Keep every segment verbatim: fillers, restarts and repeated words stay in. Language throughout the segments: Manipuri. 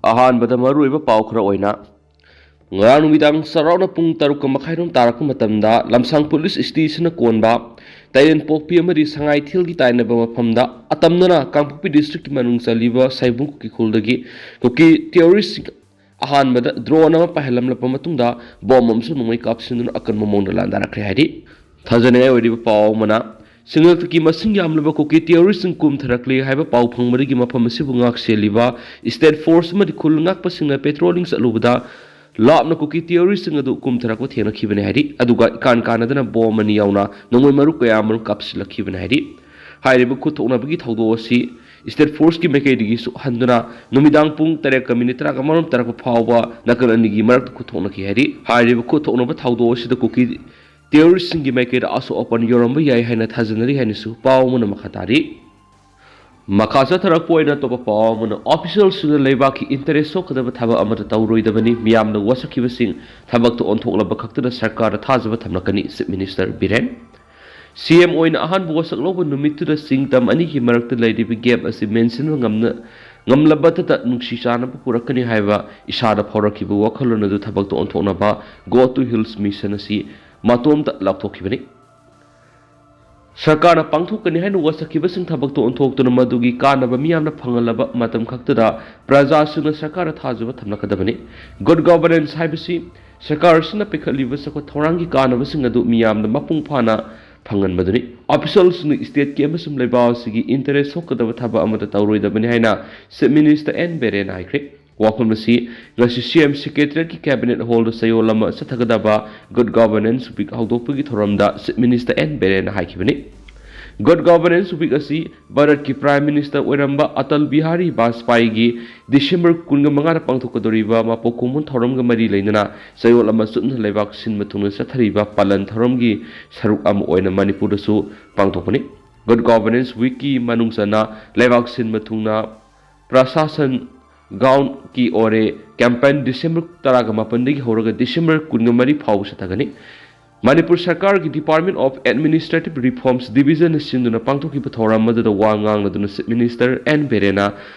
ꯑꯍꯥꯟꯕꯗ ꯃꯔꯨꯑꯣꯏꯕ ꯄꯥꯎ ꯈꯔ ꯑꯣꯏꯅ, ꯉꯔꯥꯡ ꯅꯨꯃꯤꯗꯥꯡ ꯆꯥꯎꯔꯥꯛꯅ ꯄꯨꯡ ꯇꯔꯨꯛꯀ ꯃꯈꯥꯏꯔꯣꯝ ꯇꯥꯔꯛꯄ ꯃꯇꯝꯗ ꯂꯝꯁꯥꯡ ꯄꯨꯂꯤꯁ ꯁ꯭ꯇꯦꯁꯟꯅ ꯀꯣꯟꯕ ꯇꯥꯏꯔꯦꯟꯄꯣꯛꯄꯤ ꯑꯃꯗꯤ ꯁꯉꯥꯏꯊꯦꯜꯒꯤ ꯇꯥꯏꯅꯕ ꯃꯐꯝꯗ ꯑꯇꯝꯅꯅ ꯀꯥꯡꯄꯣꯛꯄꯤ ꯗꯤꯁꯇ꯭ꯔꯤꯛꯀꯤ ꯃꯅꯨꯡ ꯆꯜꯂꯤꯕ ꯁꯥꯏꯕꯨꯡ ꯀꯨꯀꯤ ꯈꯨꯜꯗꯒꯤ ꯀꯨꯀꯤ ꯇꯦꯔꯣꯔꯤꯁꯁꯤꯡ ꯑꯍꯥꯟꯕꯗ ꯗ꯭ꯔꯣꯟ ꯑꯃ ꯄꯥꯏꯍꯜꯂꯝꯂꯕ ꯃꯇꯨꯡꯗ ꯕꯣꯝ ꯑꯃꯁꯨ ꯅꯣꯡꯃꯩ ꯀꯥꯞꯁꯤꯟꯗꯨꯅ ꯑꯀꯟꯕ ꯃꯑꯣꯡꯗ ꯂꯥꯟꯗꯥꯔꯛꯈ꯭ꯔꯦ ꯍꯥꯏꯔꯤ꯫ ꯊꯥꯖꯅꯤꯡꯉꯥꯏ ꯑꯣꯏꯔꯤꯕ ꯄꯥꯎ ꯑꯃꯅ, ꯁꯤꯡꯅꯛꯇꯒꯤ ꯃꯁꯤꯡ ꯌꯥꯝꯂꯕ ꯀꯨꯀꯤ ꯇꯦꯔꯣꯔꯤꯁꯁꯤꯡ ꯀꯨꯝꯊꯔꯛꯂꯦ ꯍꯥꯏꯕ ꯄꯥꯎ ꯐꯪꯕꯗꯒꯤ ꯃꯐꯝ ꯑꯁꯤꯕꯨ ꯉꯥꯛ ꯁꯦꯜꯂꯤꯕ ꯁ꯭ꯇꯦꯠ ꯐꯣꯔꯁ ꯑꯃꯗꯤ ꯈꯨꯜ ꯉꯥꯛꯄꯁꯤꯡꯅ ꯄꯦꯇ꯭ꯔꯣꯂꯤꯡ ꯆꯠꯂꯨꯕꯗ ꯂꯥꯞꯅ ꯀꯨꯀꯤ ꯇꯦꯔꯣꯔꯤꯁꯁꯤꯡ ꯑꯗꯨ ꯀꯨꯝꯊꯔꯛꯄ ꯊꯦꯡꯅꯈꯤꯕꯅꯤ ꯍꯥꯏꯔꯤ꯫ ꯑꯗꯨꯒ ꯏꯀꯥꯟ ꯀꯥꯟꯅꯗꯅ ꯕꯣꯝ ꯑꯅꯤ ꯌꯥꯎꯅ ꯅꯣꯡꯃꯩ ꯃꯔꯨ ꯀꯌꯥ ꯑꯃꯔꯣꯝ ꯀꯥꯞꯁꯤꯜꯂꯛꯈꯤꯕꯅꯤ ꯍꯥꯏꯔꯤ꯫ ꯍꯥꯏꯔꯤꯕ ꯈꯨꯠ ꯊꯣꯛꯅꯕꯒꯤ ꯊꯧꯗꯣꯛ ꯑꯁꯤ ꯁ꯭ꯇꯦꯠ ꯐꯣꯔꯁꯀꯤ ꯃꯥꯏꯀꯩꯗꯒꯤꯁꯨ ꯍꯟꯗꯨꯅ ꯅꯨꯃꯤꯗꯥꯡ ꯄꯨꯡ ꯇꯔꯦꯠꯀ ꯃꯤꯅꯤꯠ ꯇꯔꯥꯃꯉꯥꯔꯣꯝ ꯇꯥꯔꯛꯄ ꯐꯥꯎꯕ ꯅꯥꯀꯜ ꯑꯅꯤꯒꯤ ꯃꯔꯛꯇ ꯈꯨꯠ ꯊꯣꯛꯅꯈꯤ ꯍꯥꯏꯔꯤ꯫ ꯍꯥꯏꯔꯤꯕ ꯈꯨꯠ ꯊꯣꯛꯅꯕ ꯊꯧꯗꯣꯛ ꯑꯁꯤꯗ ꯀꯨꯀꯤ ꯇꯦꯔꯣꯔꯤꯁꯁꯤꯡꯒꯤ ꯃꯥꯏꯀꯩꯗ ꯑꯁꯣꯛ ꯑꯄꯟ ꯌꯧꯔꯝꯕ ꯌꯥꯏ ꯍꯥꯏꯅ ꯊꯥꯖꯅꯔꯤ ꯍꯥꯏꯅꯁꯨ ꯄꯥꯎ ꯑꯃꯅ ꯃꯈꯥ ꯇꯥꯔꯤ꯫ ꯃꯈꯥ ꯆꯠꯊꯔꯛꯄ ꯑꯣꯏꯅ ꯑꯇꯣꯞꯄ ꯄꯥꯎ ꯑꯃꯅ, ꯑꯣꯐꯤꯁꯤꯌꯦꯜꯁꯤꯡꯅ ꯂꯩꯕꯥꯛꯀꯤ ꯏꯟꯇꯔꯦꯁ ꯁꯣꯛꯀꯗꯕ ꯊꯕꯛ ꯑꯃꯠꯇ ꯇꯧꯔꯣꯏꯗꯕꯅꯤ, ꯃꯤꯌꯥꯝꯅ ꯋꯥꯁꯛꯈꯤꯕꯁꯤꯡ ꯊꯕꯛꯇ ꯑꯣꯟꯊꯣꯛꯂꯕ ꯈꯛꯇꯅ ꯁꯔꯀꯥꯔꯗ ꯊꯥꯖꯕ ꯊꯝꯂꯛꯀꯅꯤ, ꯆꯤꯐ ꯃꯤꯅꯤꯁꯇꯔ ꯕꯤꯔꯦꯟ꯫ ꯁꯤ ꯑꯦꯝ ꯑꯣꯏꯅ ꯑꯍꯥꯟꯕ ꯋꯥꯁꯛ ꯂꯧꯕ ꯅꯨꯃꯤꯠꯇꯨꯗ ꯆꯤꯡ ꯇꯝ ꯑꯅꯤꯒꯤ ꯃꯔꯛꯇ ꯂꯩꯔꯤꯕ ꯒꯦꯞ ꯑꯁꯤ ꯃꯦꯟꯁꯤꯟꯕ ꯉꯝꯅ-, ꯉꯝꯂꯕꯇꯇ ꯅꯨꯡꯁꯤ ꯆꯥꯟꯅꯕ ꯄꯨꯔꯛꯀꯅꯤ ꯍꯥꯏꯕ ꯏꯁꯥꯗ ꯐꯥꯎꯔꯛꯈꯤꯕ ꯋꯥꯈꯜꯂꯣꯟ ꯑꯗꯨ ꯊꯕꯛꯇ ꯑꯣꯟꯊꯣꯛꯅꯕ Go to Hills ꯃꯤꯁꯟ ꯑꯁꯤ ꯃꯇꯣꯝꯇ ꯂꯥꯎꯊꯣꯛꯈꯤꯕꯅꯤ꯫ ꯁꯔꯀꯥꯔꯅ ꯄꯥꯡꯊꯣꯛꯀꯅꯤ ꯍꯥꯏꯅ ꯋꯥꯁꯛꯈꯤꯕꯁꯤꯡ ꯊꯕꯛꯇ ꯑꯣꯟꯊꯣꯛꯇꯨꯅ ꯃꯗꯨꯒꯤ ꯀꯥꯟꯅꯕ ꯃꯤꯌꯥꯝꯅ ꯐꯪꯍꯜꯂꯕ ꯃꯇꯝ ꯈꯛꯇꯗ ꯄ꯭ꯔꯖꯥꯁꯤꯡꯅ ꯁꯔꯀꯥꯔꯗ ꯊꯥꯖꯕ ꯊꯝꯂꯛꯀꯗꯕꯅꯤ꯫ ꯒꯨꯗ ꯒꯣꯚꯔꯅꯦꯟꯁ ꯍꯥꯏꯕꯁꯤ ꯁꯔꯀꯥꯔ ꯑꯁꯤꯅ ꯄꯤꯈꯠꯂꯤꯕ ꯆꯥꯎꯈꯠ ꯊꯧꯔꯥꯡꯒꯤ ꯀꯥꯟꯅꯕꯁꯤꯡ ꯑꯗꯨ ꯃꯤꯌꯥꯝꯗ ꯃꯄꯨꯡ ꯐꯥꯅ ꯐꯪꯍꯟꯕꯗꯨꯅꯤ꯫ ꯑꯣꯐꯤꯁꯤꯌꯦꯜꯁꯤꯡꯅ ꯁ꯭ꯇꯦꯠꯀꯤ ꯑꯃꯁꯨꯡ ꯂꯩꯕꯥꯛ ꯑꯁꯤꯒꯤ ꯏꯟꯇꯔꯦꯁ ꯁꯣꯛꯀꯗꯕ ꯊꯕꯛ ꯑꯃꯠꯇ ꯇꯧꯔꯣꯏꯗꯕꯅꯤ ꯍꯥꯏꯅ ꯆꯤꯐ ꯃꯤꯅꯤꯁꯇꯔ ꯑꯦꯟ ꯕꯤꯔꯦꯟꯅ ꯍꯥꯏꯈ꯭ꯔꯦ꯫ ꯋꯥꯐꯝ ꯑꯁꯤ ꯉꯁꯤ ꯁꯤ ꯑꯦꯝ ꯁꯦꯀ꯭ꯔꯦꯇꯔꯤꯌꯦꯠꯀꯤ ꯀꯦꯕꯤꯅꯦꯠ ꯍꯣꯜꯗ ꯆꯌꯣꯜ ꯑꯃ ꯆꯠꯊꯒꯗꯕ ꯒꯨꯗ ꯒꯣꯚꯔꯅꯦꯟꯁ ꯋꯤꯛ ꯍꯧꯗꯣꯛꯄꯒꯤ ꯊꯧꯔꯝꯗ ꯆꯤꯐ ꯃꯤꯅꯤꯁꯇꯔ ꯑꯦꯟ ꯕꯤꯔꯦꯟꯅ ꯍꯥꯏꯈꯤꯕꯅꯤ꯫ ꯒꯨꯗ ꯒꯣꯚꯔꯅꯦꯟꯁ ꯋꯤꯛ ꯑꯁꯤ ꯚꯥꯔꯠꯀꯤ ꯄ꯭ꯔꯥꯏꯝ ꯃꯤꯅꯤꯁꯇꯔ ꯑꯣꯏꯔꯝꯕ ꯑꯇꯜ ꯕꯤꯍꯥꯔꯤ ꯕꯥꯖꯄꯥꯏꯒꯤ ꯗꯤꯁꯦꯝꯕꯔ ꯀꯨꯟꯒ ꯃꯉꯥꯗ ꯄꯥꯡꯊꯣꯛꯀꯗꯧꯔꯤꯕ ꯃꯄꯣꯛ ꯀꯨꯝꯑꯣꯟ ꯊꯧꯔꯝꯒ ꯃꯔꯤ ꯂꯩꯅꯅ ꯆꯌꯣꯜ ꯑꯃ ꯆꯨꯞꯅ ꯂꯩꯕꯥꯛ ꯁꯤꯟꯕ ꯊꯨꯡꯅ ꯆꯠꯊꯔꯤꯕ ꯄꯥꯂꯟ ꯊꯧꯔꯝꯒꯤ ꯁꯔꯨꯛ ꯑꯃ ꯑꯣꯏꯅ ꯃꯅꯤꯄꯨꯔꯗꯁꯨ ꯄꯥꯡꯊꯣꯛꯄꯅꯤ꯫ ꯒꯨꯗ ꯒꯣꯚꯔꯅꯦꯟꯁ ꯋꯤꯛꯀꯤ ꯃꯅꯨꯡ ꯆꯟꯅ ꯂꯩꯕꯥꯛ ꯁꯤꯟꯕ ꯊꯨꯡꯅ ꯄ꯭ꯔꯁꯥꯁꯟ ꯒꯥꯎꯟ ꯀꯤ ꯑꯣꯔꯦ ꯀꯦꯝꯄꯦꯟ ꯗꯤꯁꯦꯝꯕꯔ ꯇꯔꯥꯒ ꯃꯥꯄꯟꯗꯒꯤ ꯍꯧꯔꯒ ꯗꯤꯁꯦꯝꯕꯔ ꯀꯨꯟꯒ ꯃꯔꯤ ꯐꯥꯎꯕ ꯆꯠꯊꯒꯅꯤ꯫ ꯃꯅꯤꯄꯨꯔ ꯁꯔꯀꯥꯔꯒꯤ Department of Administrative Reforms Division ꯅ ꯁꯤꯟꯗꯨꯅ ꯄꯥꯡꯊꯣꯛꯈꯤꯕ ꯊꯧꯔꯝ ꯑꯗꯨꯗ ꯋꯥ ꯉꯥꯡꯂꯗꯨꯅ ꯆꯤꯐ ꯃꯤꯅꯤꯁꯇꯔ ꯑꯦꯟ ꯕꯤꯔꯦꯟꯅ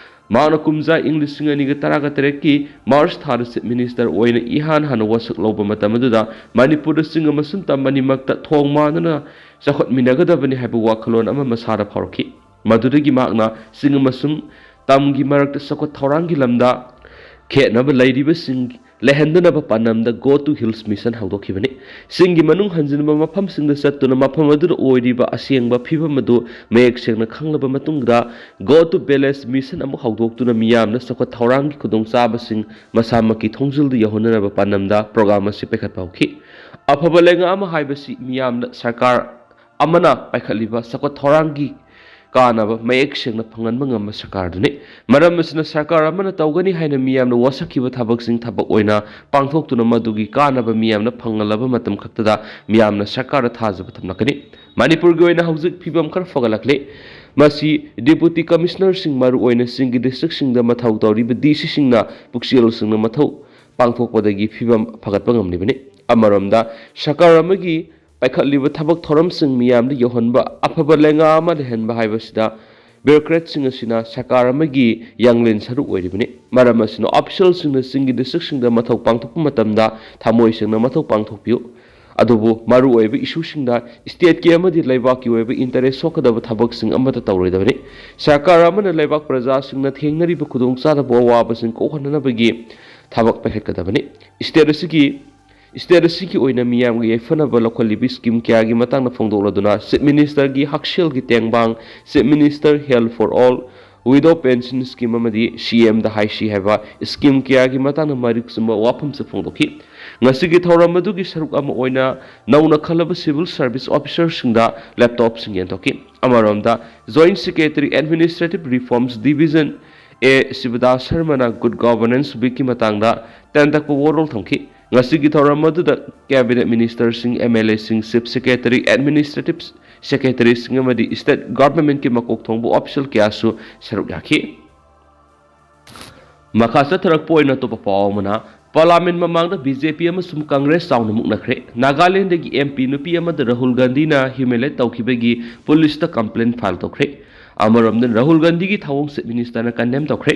ꯃꯍꯥꯛꯅ ꯀꯨꯝꯖꯥ ꯏꯪ ꯂꯤꯁꯤꯡ ꯑꯅꯤꯒ ꯇꯔꯥꯒ ꯇꯔꯦꯠꯀꯤ ꯃꯥꯔꯆ ꯊꯥꯗ ꯆꯤꯐ ꯃꯤꯅꯤꯁꯇꯔ ꯑꯣꯏꯅ ꯏꯍꯥꯟ ꯍꯥꯟꯅ ꯋꯥꯁꯛ ꯂꯧꯕ ꯃꯇꯝ ꯑꯗꯨꯗ ꯃꯅꯤꯄꯨꯔꯗ ꯆꯤꯡ ꯑꯃꯁꯨꯡ ꯇꯝ ꯑꯅꯤꯃꯛꯇ ꯊꯣꯡ ꯃꯥꯟꯅꯅ ꯆꯥꯎꯈꯠꯃꯤꯟꯅꯒꯗꯕꯅꯤ ꯍꯥꯏꯕ ꯋꯥꯈꯜꯂꯣꯟ ꯑꯃ ꯃꯁꯥꯗ ꯐꯥꯎꯔꯛꯈꯤ꯫ ꯃꯗꯨꯗꯒꯤ ꯃꯍꯥꯛꯅ ꯆꯤꯡ ꯑꯃꯁꯨꯡ ꯇꯝꯒꯤ ꯃꯔꯛꯇ ꯆꯥꯎꯈꯠ ꯊꯧꯔꯥꯡꯒꯤ ꯂꯝꯗ ꯈꯦꯠꯅꯕ ꯂꯩꯔꯤꯕꯁꯤꯡ ꯂꯩꯍꯟꯗꯅꯕ ꯄꯥꯟꯗꯝꯗ Go to Hills Mission ꯍꯧꯗꯣꯛꯈꯤꯕꯅꯤ꯫ ꯆꯤꯡꯒꯤ ꯃꯅꯨꯡ ꯍꯟꯖꯤꯟꯕ ꯃꯐꯝꯁꯤꯡꯗ ꯆꯠꯇꯨꯅ ꯃꯐꯝ ꯑꯗꯨꯗ ꯑꯣꯏꯔꯤꯕ ꯑꯁꯦꯡꯕ ꯐꯤꯕꯝ ꯑꯗꯨ ꯃꯌꯦꯛ ꯁꯦꯡꯅ ꯈꯪꯂꯕ ꯃꯇꯨꯡꯗ Go to Village Mission ꯑꯃꯨꯛ ꯍꯧꯗꯣꯛꯇꯨꯅ ꯃꯤꯌꯥꯝꯅ ꯆꯥꯎꯈꯠ ꯊꯧꯔꯥꯡꯒꯤ ꯈꯨꯗꯣꯡꯆꯥꯕꯁꯤꯡ ꯃꯁꯥꯃꯛꯀꯤ ꯊꯣꯡꯖꯤꯜꯗ ꯌꯧꯍꯟꯅꯅꯕ ꯄꯥꯟꯗꯝꯗ ꯄ꯭ꯔꯣꯒ꯭ꯔꯥꯝ ꯑꯁꯤ ꯄꯥꯏꯈꯠꯄ ꯍꯧꯈꯤ꯫ ꯑꯐꯕ ꯂꯩꯉꯥꯛ ꯑꯃ ꯍꯥꯏꯕꯁꯤ ꯃꯤꯌꯥꯝꯅ ꯁꯔꯀꯥꯔ ꯑꯃꯅ ꯄꯥꯏꯈꯠꯂꯤꯕ ꯆꯥꯎꯈꯠ ꯊꯧꯔꯥꯡꯒꯤ ꯀꯥꯟꯅꯕ ꯃꯌꯦꯛ ꯁꯦꯡꯅ ꯐꯪꯍꯟꯕ ꯉꯝꯕ ꯁꯔꯀꯥꯔꯗꯨꯅꯤ꯫ ꯃꯔꯝ ꯑꯁꯤꯅ ꯁꯔꯀꯥꯔ ꯑꯃꯅ ꯇꯧꯒꯅꯤ ꯍꯥꯏꯅ ꯃꯤꯌꯥꯝꯅ ꯋꯥꯁꯛꯈꯤꯕ ꯊꯕꯛꯁꯤꯡ ꯊꯕꯛ ꯑꯣꯏꯅ ꯄꯥꯡꯊꯣꯛꯇꯨꯅ ꯃꯗꯨꯒꯤ ꯀꯥꯟꯅꯕ ꯃꯤꯌꯥꯝꯅ ꯐꯪꯍꯜꯂꯕ ꯃꯇꯝ ꯈꯛꯇꯗ ꯃꯤꯌꯥꯝꯅ ꯁꯔꯀꯥꯔꯗ ꯊꯥꯖꯕ ꯊꯝꯂꯛꯀꯅꯤ꯫ ꯃꯅꯤꯄꯨꯔꯒꯤ ꯑꯣꯏꯅ ꯍꯧꯖꯤꯛ ꯐꯤꯕꯝ ꯈꯔ ꯐꯒꯠꯂꯛꯂꯤ꯫ ꯃꯁꯤ ꯗꯤꯄꯨꯇꯤ ꯀꯃꯤꯁꯅꯔꯁꯤꯡ, ꯃꯔꯨꯑꯣꯏꯅ ꯆꯤꯡꯒꯤ ꯗꯤꯁꯇ꯭ꯔꯤꯛꯁꯤꯡꯗ ꯃꯊꯧ ꯇꯧꯔꯤꯕ ꯗꯤ ꯁꯤꯁꯤꯡꯅ ꯄꯨꯛꯆꯦꯜꯁꯤꯡꯅ ꯃꯊꯧ ꯄꯥꯡꯊꯣꯛꯄꯗꯒꯤ ꯐꯤꯕꯝ ꯐꯒꯠꯄ ꯉꯝꯂꯤꯕꯅꯤ꯫ ꯑꯃꯔꯣꯝꯗ ꯁꯔꯀꯥꯔ ꯑꯃꯒꯤ ꯄꯥꯏꯈꯠꯂꯤꯕ ꯊꯕꯛ ꯊꯧꯔꯝꯁꯤꯡ ꯃꯤꯌꯥꯝꯗ ꯌꯧꯍꯟꯕ, ꯑꯐꯕ ꯂꯩꯉꯥꯛ ꯑꯃ ꯂꯩꯍꯟꯕ ꯍꯥꯏꯕꯁꯤꯗ ꯕ꯭ꯌꯨꯔꯣꯀ꯭ꯔꯦꯠꯁꯤꯡ ꯑꯁꯤꯅ ꯁꯔꯀꯥꯔ ꯑꯃꯒꯤ ꯌꯥꯡꯂꯦꯟ ꯁꯔꯨꯛ ꯑꯣꯏꯔꯤꯕꯅꯤ꯫ ꯃꯔꯝ ꯑꯁꯤꯅ ꯑꯣꯐꯤꯁꯤꯌꯦꯜꯁꯤꯡꯅ ꯆꯤꯡꯒꯤ ꯗꯤꯁꯇ꯭ꯔꯤꯛꯁꯤꯡꯗ ꯃꯊꯧ ꯄꯥꯡꯊꯣꯛꯄ ꯃꯇꯝꯗ ꯊꯃꯣꯏ ꯁꯦꯡꯅ ꯃꯊꯧ ꯄꯥꯡꯊꯣꯛꯄꯤꯌꯨ꯫ ꯑꯗꯨꯕꯨ ꯃꯔꯨꯑꯣꯏꯕ ꯏꯁꯨꯁꯤꯡꯗ ꯁ꯭ꯇꯦꯠꯀꯤ ꯑꯃꯗꯤ ꯂꯩꯕꯥꯛꯀꯤ ꯑꯣꯏꯕ ꯏꯟꯇꯔꯦꯁ ꯁꯣꯛꯀꯗꯕ ꯊꯕꯛꯁꯤꯡ ꯑꯃꯠꯇ ꯇꯧꯔꯣꯏꯗꯕꯅꯤ꯫ ꯁꯔꯀꯥꯔ ꯑꯃꯅ ꯂꯩꯕꯥꯛ ꯄ꯭ꯔꯖꯥꯁꯤꯡꯅ ꯊꯦꯡꯅꯔꯤꯕ ꯈꯨꯗꯣꯡꯆꯥꯗꯕ ꯑꯋꯥꯕꯁꯤꯡ ꯀꯣꯛꯍꯟꯅꯅꯕꯒꯤ ꯊꯕꯛ ꯄꯥꯏꯈꯠꯀꯗꯕꯅꯤ꯫ ꯁ꯭ꯇꯦꯠ ꯑꯁꯤꯒꯤ ꯁ꯭ꯇꯦꯠ ꯑꯁꯤꯒꯤ ꯑꯣꯏꯅ ꯃꯤꯌꯥꯝꯒꯤ ꯌꯥꯏꯐꯅꯕ ꯂꯧꯈꯠꯂꯤꯕ ꯁ꯭ꯀꯤꯝ ꯀꯌꯥꯒꯤ ꯃꯇꯥꯡꯗ ꯐꯣꯡꯗꯣꯛꯂꯗꯨꯅ ꯆꯤꯐ ꯃꯤꯅꯤꯁꯇꯔꯒꯤ ꯍꯛꯁꯦꯜꯒꯤ ꯇꯦꯡꯕꯥꯡ, chief minister health for all, widow pension scheme ꯑꯃꯗꯤ ꯁꯤ ꯑꯦꯝꯗ ꯍꯥꯏꯁꯤ ꯍꯥꯏꯕ ꯁ꯭ꯀꯤꯝ ꯀꯌꯥꯒꯤ ꯃꯇꯥꯡꯗ ꯃꯔꯤꯛ ꯆꯨꯝꯕ ꯋꯥꯐꯝꯁꯨ ꯐꯣꯡꯗꯣꯛꯈꯤ꯫ ꯉꯁꯤꯒꯤ ꯊꯧꯔꯝ ꯑꯗꯨꯒꯤ ꯁꯔꯨꯛ ꯑꯃ ꯑꯣꯏꯅ ꯅꯧꯅ ꯈꯜꯂꯕ ꯁꯤꯚꯤꯜ ꯁꯥꯔꯚꯤꯁ ꯑꯣꯐꯤꯁꯔꯁꯤꯡꯗ ꯂꯦꯞꯇꯣꯞꯁꯤꯡ ꯌꯦꯟꯊꯣꯛꯈꯤ꯫ ꯑꯃꯔꯣꯝꯗ, joint secretary administrative reforms division A Shibdas ꯁꯔꯃꯅ ꯒꯨꯗ ꯒꯣꯚꯔꯅꯦꯟꯁ ꯋꯤꯛꯀꯤ ꯃꯇꯥꯡꯗ ꯇꯦꯟꯇꯛꯄ ꯋꯥꯔꯣꯜ ꯊꯝꯈꯤ꯫ ꯉꯁꯤꯒꯤ ꯊꯧꯔꯝ ꯑꯗꯨꯗ ꯀꯦꯕꯤꯅꯦꯠ ꯃꯤꯅꯤꯁꯇꯔꯁꯤꯡ, ꯑꯦꯝ ꯑꯦꯜ ꯑꯦꯁꯤꯡ, ꯆꯤꯐ ꯁꯦꯀ꯭ꯔꯦꯇꯔꯤ, ꯑꯦꯗꯃꯤꯅꯤꯁꯇ꯭ꯔꯦꯇꯤꯚ ꯁꯦꯀ꯭ꯔꯦꯇꯔꯤꯁꯤꯡ ꯑꯃꯗꯤ ꯁ꯭ꯇꯦꯠ ꯒꯚꯔꯟꯃꯦꯟꯠꯀꯤ ꯃꯀꯣꯛ ꯊꯣꯡꯕ ꯑꯣꯐꯤꯁꯤꯌꯦꯜ ꯀꯌꯥꯁꯨ ꯁꯔꯨꯛ ꯌꯥꯈꯤ꯫ ꯃꯈꯥ ꯆꯠꯊꯔꯛꯄ ꯑꯣꯏꯅ ꯑꯇꯣꯞꯄ ꯄꯥꯎ ꯑꯃꯅ, ꯄꯥꯔꯂꯤꯌꯥꯃꯦꯟꯠ ꯃꯃꯥꯡꯗ ꯕꯤ ꯖꯦ ꯄꯤ ꯑꯃꯁꯨꯡ ꯀꯪꯒ꯭ꯔꯦꯁ ꯆꯥꯎꯅ ꯃꯨꯛꯅꯈ꯭ꯔꯦ꯫ ꯅꯥꯒꯥꯂꯦꯟꯗꯒꯤ ꯑꯦꯝ ꯄꯤ ꯅꯨꯄꯤ ꯑꯃꯗ ꯔꯥꯍꯨꯜ ꯒꯥꯟꯙꯤꯅ ꯍ꯭ꯌꯨꯃꯤꯂꯦꯠ ꯇꯧꯈꯤꯕꯒꯤ ꯄꯨꯂꯤꯁꯇ ꯀꯝꯄ꯭ꯂꯦꯟ ꯐꯥꯏꯜ ꯇꯧꯈ꯭ꯔꯦ꯫ ꯑꯃꯔꯣꯝꯗ ꯔꯥꯍꯨꯜ ꯒꯥꯟꯙꯤꯒꯤ ꯊꯧꯑꯣꯡꯁꯦ ꯃꯤꯅꯤꯁꯇꯔꯅ ꯀꯟꯗꯦꯝ ꯇꯧꯈ꯭ꯔꯦ꯫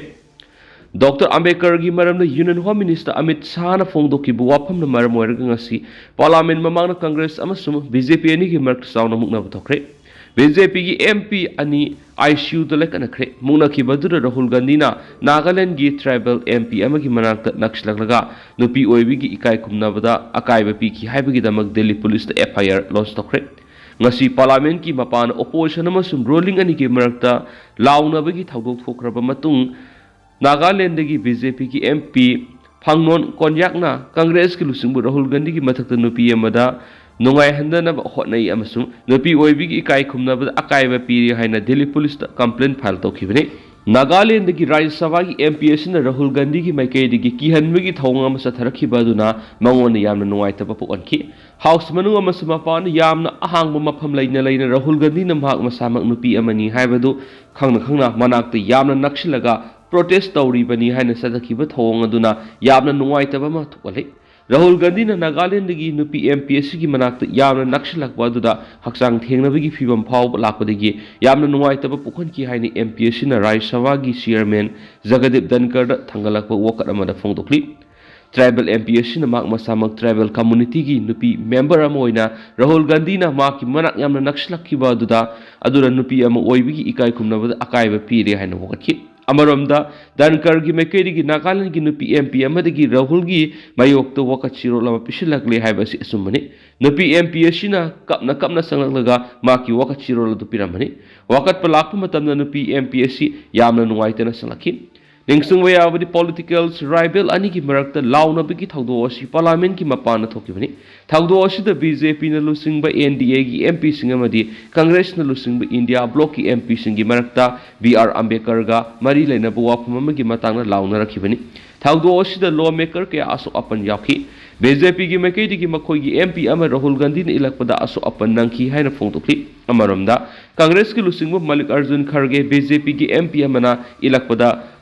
ꯗꯣꯛꯇꯔ ꯑꯝꯕꯦꯗꯀꯔꯒꯤ ꯃꯔꯝꯗ ꯌꯨꯅꯤꯌꯟ ꯍꯣꯝ ꯃꯤꯅꯤꯁꯇꯔ ꯑꯃꯤꯠ ꯁꯥꯍꯅ ꯐꯣꯡꯗꯣꯛꯈꯤꯕ ꯋꯥꯐꯝꯅ ꯃꯔꯝ ꯑꯣꯏꯔꯒ ꯉꯁꯤ ꯄꯥꯔꯂꯥꯃꯦꯟ ꯃꯃꯥꯡꯗ ꯀꯪꯒ꯭ꯔꯦꯁ ꯑꯃꯁꯨꯡ ꯕꯤ ꯖꯦ ꯄꯤ ꯑꯅꯤꯒꯤ ꯃꯔꯛꯇ ꯆꯥꯎꯅ ꯃꯨꯛꯅꯕ ꯊꯣꯛꯈ꯭ꯔꯦ꯫ ꯕꯤ ꯖꯦ ꯄꯤꯒꯤ ꯑꯦꯝ ꯄꯤ ꯑꯅꯤ ꯑꯥꯏ ꯁꯤ ꯌꯨꯗ ꯂꯩꯈꯠꯅꯈ꯭ꯔꯦ꯫ ꯃꯨꯛꯅꯈꯤꯕ ꯑꯗꯨꯗ ꯔꯥꯍꯨꯜ ꯒꯥꯟꯙꯤꯅ ꯅꯥꯒꯥꯂꯦꯟꯗꯒꯤ ꯇ꯭ꯔꯥꯏꯕꯦꯜ ꯑꯦꯝ ꯄꯤ ꯑꯃꯒꯤ ꯃꯅꯥꯛꯇ ꯅꯛꯁꯤꯜꯂꯛꯂꯒ ꯅꯨꯄꯤ ꯑꯣꯏꯕꯤꯒꯤ ꯏꯀꯥꯏ ꯈꯨꯝꯅꯕꯗ ꯑꯀꯥꯏꯕ ꯄꯤꯈꯤ ꯍꯥꯏꯕꯒꯤꯗꯃꯛ ꯗꯦꯜꯂꯤ ꯄꯨꯂꯤꯁꯇ ꯑꯦꯐ ꯑꯥꯏ ꯑꯥꯔ ꯂꯣꯟꯆ ꯇꯧꯈ꯭ꯔꯦ꯫ ꯉꯁꯤ ꯄꯥꯔꯂꯥꯃꯦꯟꯠꯀꯤ ꯃꯄꯥꯟ ꯑꯣꯄꯣꯖꯤꯁꯟ ꯑꯃꯁꯨꯡ ꯔꯨꯂꯤꯡ ꯑꯅꯤꯒꯤ ꯃꯔꯛꯇ ꯂꯥꯎꯅꯕꯒꯤ ꯊꯧꯗꯣꯛ ꯊꯣꯛꯈ꯭ꯔꯕ ꯃꯇꯨꯡ, ꯅꯥꯒꯥꯂꯦꯟꯗꯒꯤ ꯕꯤ ꯖꯦ ꯄꯤꯒꯤ ꯑꯦꯝ ꯄꯤ ꯐꯪꯅꯣꯟ ꯀꯣꯟꯌꯥꯛꯅ ꯀꯪꯒ꯭ꯔꯦꯁꯀꯤ ꯂꯨꯆꯤꯡꯕ ꯔꯥꯍꯨꯜ ꯒꯥꯟꯙꯤꯒꯤ ꯃꯊꯛꯇ ꯅꯨꯄꯤ ꯑꯃꯗ ꯅꯨꯡꯉꯥꯏꯍꯟꯗꯅꯕ ꯍꯣꯠꯅꯩ ꯑꯃꯁꯨꯡ ꯅꯨꯄꯤ ꯑꯣꯏꯕꯤꯒꯤ ꯏꯀꯥꯏ ꯈꯨꯝꯅꯕꯗ ꯑꯀꯥꯏꯕ ꯄꯤꯔꯤ ꯍꯥꯏꯅ ꯗꯦꯜꯂꯤ ꯄꯨꯂꯤꯁꯇ ꯀꯝꯄ꯭ꯂꯦꯟ ꯐꯥꯏꯜ ꯇꯧꯈꯤꯕꯅꯤ꯫ ꯅꯥꯒꯥꯂꯦꯟꯗꯒꯤ ꯔꯥꯖ꯭ꯌ ꯁꯚꯥꯒꯤ ꯑꯦꯝ ꯄꯤ ꯑꯁꯤꯅ ꯔꯥꯍꯨꯜ ꯒꯥꯟꯙꯤꯒꯤ ꯃꯥꯏꯀꯩꯗꯒꯤ ꯀꯤꯍꯟꯕꯒꯤ ꯊꯧꯑꯣꯡ ꯑꯃ ꯆꯠꯊꯔꯛꯈꯤꯕ ꯑꯗꯨꯅ ꯃꯉꯣꯟꯗ ꯌꯥꯝꯅ ꯅꯨꯡꯉꯥꯏꯇꯕ ꯄꯣꯛꯍꯟꯈꯤ꯫ ꯍꯥꯎꯁ ꯃꯅꯨꯡ ꯑꯃꯁꯨꯡ ꯃꯄꯥꯟꯗ ꯌꯥꯝꯅ ꯑꯍꯥꯡꯕ ꯃꯐꯝ ꯂꯩꯅ ꯂꯩꯅ ꯔꯥꯍꯨꯜ ꯒꯥꯟꯙꯤꯅ ꯃꯍꯥꯛ ꯃꯁꯥꯃꯛ ꯅꯨꯄꯤ ꯑꯃꯅꯤ ꯍꯥꯏꯕꯗꯨ ꯈꯪꯅ ꯈꯪꯅ ꯃꯅꯥꯛꯇ ꯌꯥꯝꯅ ꯅꯛꯁꯤꯜꯂꯒ ꯄ꯭ꯔꯣꯇꯦꯁ ꯇꯧꯔꯤꯕꯅꯤ ꯍꯥꯏꯅ ꯆꯠꯊꯈꯤꯕ ꯊꯧꯑꯣꯡ ꯑꯗꯨꯅ ꯌꯥꯝꯅ ꯅꯨꯡꯉꯥꯏꯇꯕ ꯑꯃ ꯊꯣꯛꯍꯜꯂꯤ꯫ ꯔꯥꯍꯨꯜ ꯒꯥꯟꯙꯤꯅ ꯅꯥꯒꯥꯂꯦꯟꯗꯒꯤ ꯅꯨꯄꯤ ꯑꯦꯝ ꯄꯤ ꯑꯁꯤꯒꯤ ꯃꯅꯥꯛꯇ ꯌꯥꯝꯅ ꯅꯛꯁꯤꯜꯂꯛꯄ ꯑꯗꯨꯗ ꯍꯛꯆꯥꯡ ꯊꯦꯡꯅꯕꯒꯤ ꯐꯤꯚꯝ ꯐꯥꯎꯕ ꯂꯥꯛꯄꯗꯒꯤ ꯌꯥꯝꯅ ꯅꯨꯡꯉꯥꯏꯇꯕ ꯄꯣꯛꯍꯟꯈꯤ ꯍꯥꯏꯅ ꯑꯦꯝ ꯄꯤ ꯑꯁꯤꯅ ꯔꯥꯖ꯭ꯌ ꯁꯚꯥꯒꯤ ꯆꯤꯌꯔꯃꯦꯟ ꯖꯒꯗꯤꯞ ꯙꯟꯀꯔꯗ ꯊꯥꯡꯒꯠꯂꯛꯄ ꯋꯥꯀꯠ ꯑꯃꯗ ꯐꯣꯡꯗꯣꯛꯂꯤ꯫ ꯇ꯭ꯔꯥꯏꯕꯦꯜ ꯑꯦꯝ ꯄꯤ ꯑꯁꯤꯅ ꯃꯍꯥꯛ ꯃꯁꯥꯃꯛ ꯇ꯭ꯔꯥꯏꯕꯦꯜ ꯀꯝꯃꯨꯅꯤꯇꯤꯒꯤ ꯅꯨꯄꯤ ꯃꯦꯝꯕꯔ ꯑꯃ ꯑꯣꯏꯅ ꯔꯥꯍꯨꯜ ꯒꯥꯟꯙꯤꯅ ꯃꯍꯥꯛꯀꯤ ꯃꯅꯥꯛ ꯌꯥꯝꯅ ꯅꯛꯁꯤꯜꯂꯛꯈꯤꯕ ꯑꯗꯨꯗ, ꯑꯗꯨꯅ ꯅꯨꯄꯤ ꯑꯃ ꯑꯣꯏꯕꯒꯤ ꯏꯀꯥꯏ ꯈꯨꯝꯅꯕꯗ ꯑꯀꯥꯏꯕ ꯄꯤꯔꯦ ꯍꯥꯏꯅ ꯋꯥꯀꯠꯈꯤ꯫ ꯑꯃꯔꯣꯝꯗ, ꯙꯟꯀꯔꯒꯤ ꯃꯥꯏꯀꯩꯗꯒꯤ ꯅꯥꯒꯥꯂꯦꯟꯗꯒꯤ ꯅꯨꯄꯤ ꯑꯦꯝ ꯄꯤ ꯑꯃꯗꯒꯤ ꯔꯥꯍꯨꯜꯒꯤ ꯃꯥꯌꯣꯛꯇ ꯋꯥꯀꯠ ꯆꯦꯔꯣꯜ ꯑꯃ ꯄꯤꯁꯤꯜꯂꯛꯂꯦ ꯍꯥꯏꯕ ꯑꯁꯤ ꯑꯆꯨꯝꯕꯅꯤ꯫ ꯅꯨꯄꯤ ꯑꯦꯝ ꯄꯤ ꯑꯁꯤꯅ ꯀꯞꯅ ꯀꯞꯅ ꯆꯪꯂꯛꯂꯒ ꯃꯍꯥꯛꯀꯤ ꯋꯥꯀꯠ ꯆꯦꯔꯣꯜ ꯑꯗꯨ ꯄꯤꯔꯝꯕꯅꯤ꯫ ꯋꯥꯀꯠꯄ ꯂꯥꯛꯄ ꯃꯇꯝꯗ ꯅꯨꯄꯤ ꯑꯦꯝ ꯄꯤ ꯑꯁꯤ ꯌꯥꯝꯅ ꯅꯨꯡꯉꯥꯏꯇꯅ ꯆꯪꯂꯛꯈꯤ꯫ ꯅꯤꯡꯁꯤꯡꯕ ꯌꯥꯕꯗꯤ, ꯄꯣꯂꯤꯇꯤꯀꯦꯜ ꯔꯥꯏꯕꯦꯜ ꯑꯅꯤꯒꯤ ꯃꯔꯛꯇ ꯂꯥꯎꯅꯕꯒꯤ ꯊꯧꯗꯣꯛ ꯑꯁꯤ ꯄꯥꯔꯂꯥꯃꯦꯟꯠꯀꯤ ꯃꯄꯥꯟꯗ ꯊꯣꯛꯈꯤꯕꯅꯤ꯫ ꯊꯧꯗꯣꯛ ꯑꯁꯤꯗ ꯕꯤ ꯖꯦ ꯄꯤꯅ ꯂꯨꯆꯤꯡꯕ ꯑꯦꯟ ꯗꯤ ꯑꯦꯒꯤ ꯑꯦꯝ ꯄꯤꯁꯤꯡ ꯑꯃꯗꯤ ꯀꯪꯒ꯭ꯔꯦꯁꯅ ꯂꯨꯆꯤꯡꯕ ꯏꯟꯗꯤꯌꯥ ꯕ꯭ꯂꯣꯛꯀꯤ ꯑꯦꯝ ꯄꯤꯁꯤꯡꯒꯤ ꯃꯔꯛꯇ ꯕꯤ ꯑꯥꯔ ꯑꯝꯕꯦꯗꯀꯔꯒ ꯃꯔꯤ ꯂꯩꯅꯕ ꯋꯥꯐꯝ ꯑꯃꯒꯤ ꯃꯇꯥꯡꯗ ꯂꯥꯎꯅꯔꯛꯈꯤꯕꯅꯤ꯫ ꯊꯧꯗꯣꯛ ꯑꯁꯤꯗ ꯂꯣ ꯃꯦꯀꯔ ꯀꯌꯥ ꯑꯁꯣꯛ ꯑꯄꯟ ꯌꯥꯎꯈꯤ꯫ ꯕꯤ ꯖꯦ ꯄꯤꯒꯤ ꯃꯥꯏꯀꯩꯗꯒꯤ ꯃꯈꯣꯏꯒꯤ ꯑꯦꯝ ꯄꯤ ꯑꯃ ꯔꯥꯍꯨꯜ ꯒꯥꯟꯙꯤꯅ ꯏꯜꯂꯛꯄꯗ ꯑꯁꯣꯛ ꯑꯄꯟ ꯅꯪꯈꯤ ꯍꯥꯏꯅ ꯐꯣꯡꯗꯣꯛꯂꯤ꯫ ꯑꯃꯔꯣꯝꯗ, ꯀꯪꯒ꯭ꯔꯦꯁꯀꯤ ꯂꯨꯆꯤꯡꯕ ꯃꯜꯂꯤꯀꯥꯔꯖꯨꯟ ꯈꯔꯒꯦ ꯕꯤ ꯖꯦ ꯄꯤꯒꯤ ꯑꯦꯝ ꯄꯤ ꯑꯃꯅ ꯏꯜꯂꯛꯄꯗ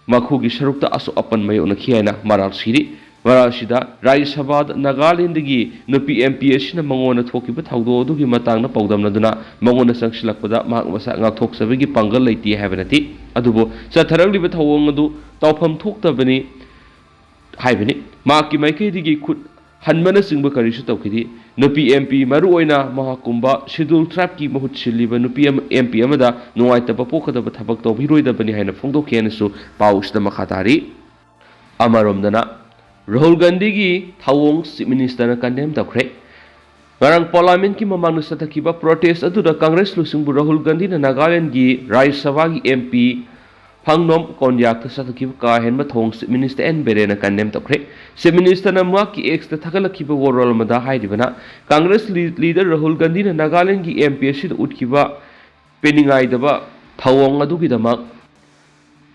ꯃꯈꯨꯒꯤ ꯁꯔꯨꯛꯇ ꯑꯁꯣꯛ ꯑꯄꯟ ꯃꯥꯌꯣꯛꯅꯈꯤ ꯍꯥꯏꯅ ꯃꯔꯥꯜ ꯁꯤꯔꯤ꯫ ꯃꯔꯛ ꯑꯁꯤꯗ ꯔꯥꯖ꯭ꯌ ꯁꯚꯥꯗ ꯅꯥꯒꯥꯂꯦꯟꯗꯒꯤ ꯅꯨꯄꯤ ꯑꯦꯝ ꯄꯤ ꯑꯁꯤꯅ ꯃꯉꯣꯟꯗ ꯊꯣꯛꯈꯤꯕ ꯊꯧꯗꯣꯛ ꯑꯗꯨꯒꯤ ꯃꯇꯥꯡꯗ ꯄꯥꯎꯗꯝꯅꯗꯨꯅ ꯃꯉꯣꯟꯗ ꯆꯪꯁꯤꯜꯂꯛꯄꯗ ꯃꯍꯥꯛ ꯃꯁꯥ ꯉꯥꯛꯊꯣꯛꯆꯕꯒꯤ ꯄꯥꯡꯒꯜ ꯂꯩꯇꯦ ꯍꯥꯏꯕ ꯅꯠꯇꯦ꯫ ꯑꯗꯨꯕꯨ ꯆꯠꯊꯔꯛꯂꯤꯕ ꯊꯧꯑꯣꯡ ꯑꯗꯨ ꯇꯧꯐꯝ ꯊꯣꯛꯇꯕꯅꯤ ꯍꯥꯏꯕꯅꯤ꯫ ꯃꯍꯥꯛꯀꯤ ꯃꯥꯏꯀꯩꯗꯒꯤ ꯈꯨꯠ ꯍꯟꯕꯅꯆꯤꯡꯕ ꯀꯔꯤꯁꯨ ꯇꯧꯈꯤꯗꯦ꯫ ꯅꯨꯄꯤ ꯑꯦꯝ ꯄꯤ, ꯃꯔꯨꯑꯣꯏꯅ ꯃꯍꯥꯛꯀꯨꯝꯕ ꯁꯦꯗ꯭ꯌꯨꯜ ꯇ꯭ꯔꯥꯏꯕꯀꯤ ꯃꯍꯨꯠ ꯁꯤꯜꯂꯤꯕ ꯅꯨꯄꯤ ꯑꯃ, ꯑꯦꯝ ꯄꯤ ꯑꯃꯗ ꯅꯨꯡꯉꯥꯏꯇꯕ ꯄꯣꯛꯀꯗꯕ ꯊꯕꯛ ꯇꯧꯕꯤꯔꯣꯏꯗꯕꯅꯤ ꯍꯥꯏꯅ ꯐꯣꯡꯗꯣꯛꯈꯤ ꯍꯥꯏꯅꯁꯨ ꯄꯥꯎ ꯑꯁꯤꯗ ꯃꯈꯥ ꯇꯥꯔꯤ꯫ ꯑꯃꯔꯣꯝꯗꯅ, ꯔꯥꯍꯨꯜ ꯒꯥꯟꯙꯤꯒꯤ ꯊꯧꯑꯣꯡ ꯆꯤꯐ ꯃꯤꯅꯤꯁꯇꯔꯅ ꯀꯟꯗꯦꯝ ꯇꯧꯈ꯭ꯔꯦ꯫ ꯉꯔꯥꯡ ꯄꯥꯔꯂꯤꯌꯥꯃꯦꯟꯠꯀꯤ ꯃꯃꯥꯡꯗ ꯆꯠꯊꯈꯤꯕ ꯄ꯭ꯔꯣꯇꯦꯁ ꯑꯗꯨꯗ ꯀꯪꯒ꯭ꯔꯦꯁ ꯂꯨꯆꯤꯡꯕ ꯔꯥꯍꯨꯜ ꯒꯥꯟꯙꯤꯅ ꯅꯥꯒꯥꯂꯦꯟꯗꯒꯤ ꯔꯥꯖ꯭ꯌ ꯁꯚꯥꯒꯤ ꯑꯦꯝ ꯄꯤ ꯐꯪꯅꯣꯝ ꯀꯣꯟꯌꯥꯛꯇ ꯆꯠꯊꯈꯤꯕ ꯀꯥ ꯍꯦꯟꯕ ꯊꯧꯑꯣꯡ ꯆꯤꯐ ꯃꯤꯅꯤꯁꯇꯔ ꯑꯦꯟ ꯕꯤꯔꯦꯟꯅ ꯀꯟꯗꯦꯝ ꯇꯧꯈ꯭ꯔꯦ꯫ ꯆꯤꯐ ꯃꯤꯅꯤꯁꯇꯔꯅ ꯃꯍꯥꯛꯀꯤ ꯑꯦꯛꯁꯇ ꯊꯥꯒꯠꯂꯛꯈꯤꯕ ꯋꯥꯔꯣꯜ ꯑꯃꯗ ꯍꯥꯏꯔꯤꯕꯅ, ꯀꯪꯒ꯭ꯔꯦꯁ ꯂꯤ-, ꯂꯤꯗꯔ ꯔꯥꯍꯨꯜ ꯒꯥꯟꯙꯤꯅ ꯅꯥꯒꯥꯂꯦꯟꯗꯒꯤ ꯑꯦꯝ ꯄꯤ ꯑꯁꯤꯗ ꯎꯠꯈꯤꯕ ꯄꯤꯅꯤꯡꯉꯥꯏꯗꯕ ꯊꯧꯑꯣꯡ ꯑꯗꯨꯒꯤꯗꯃꯛ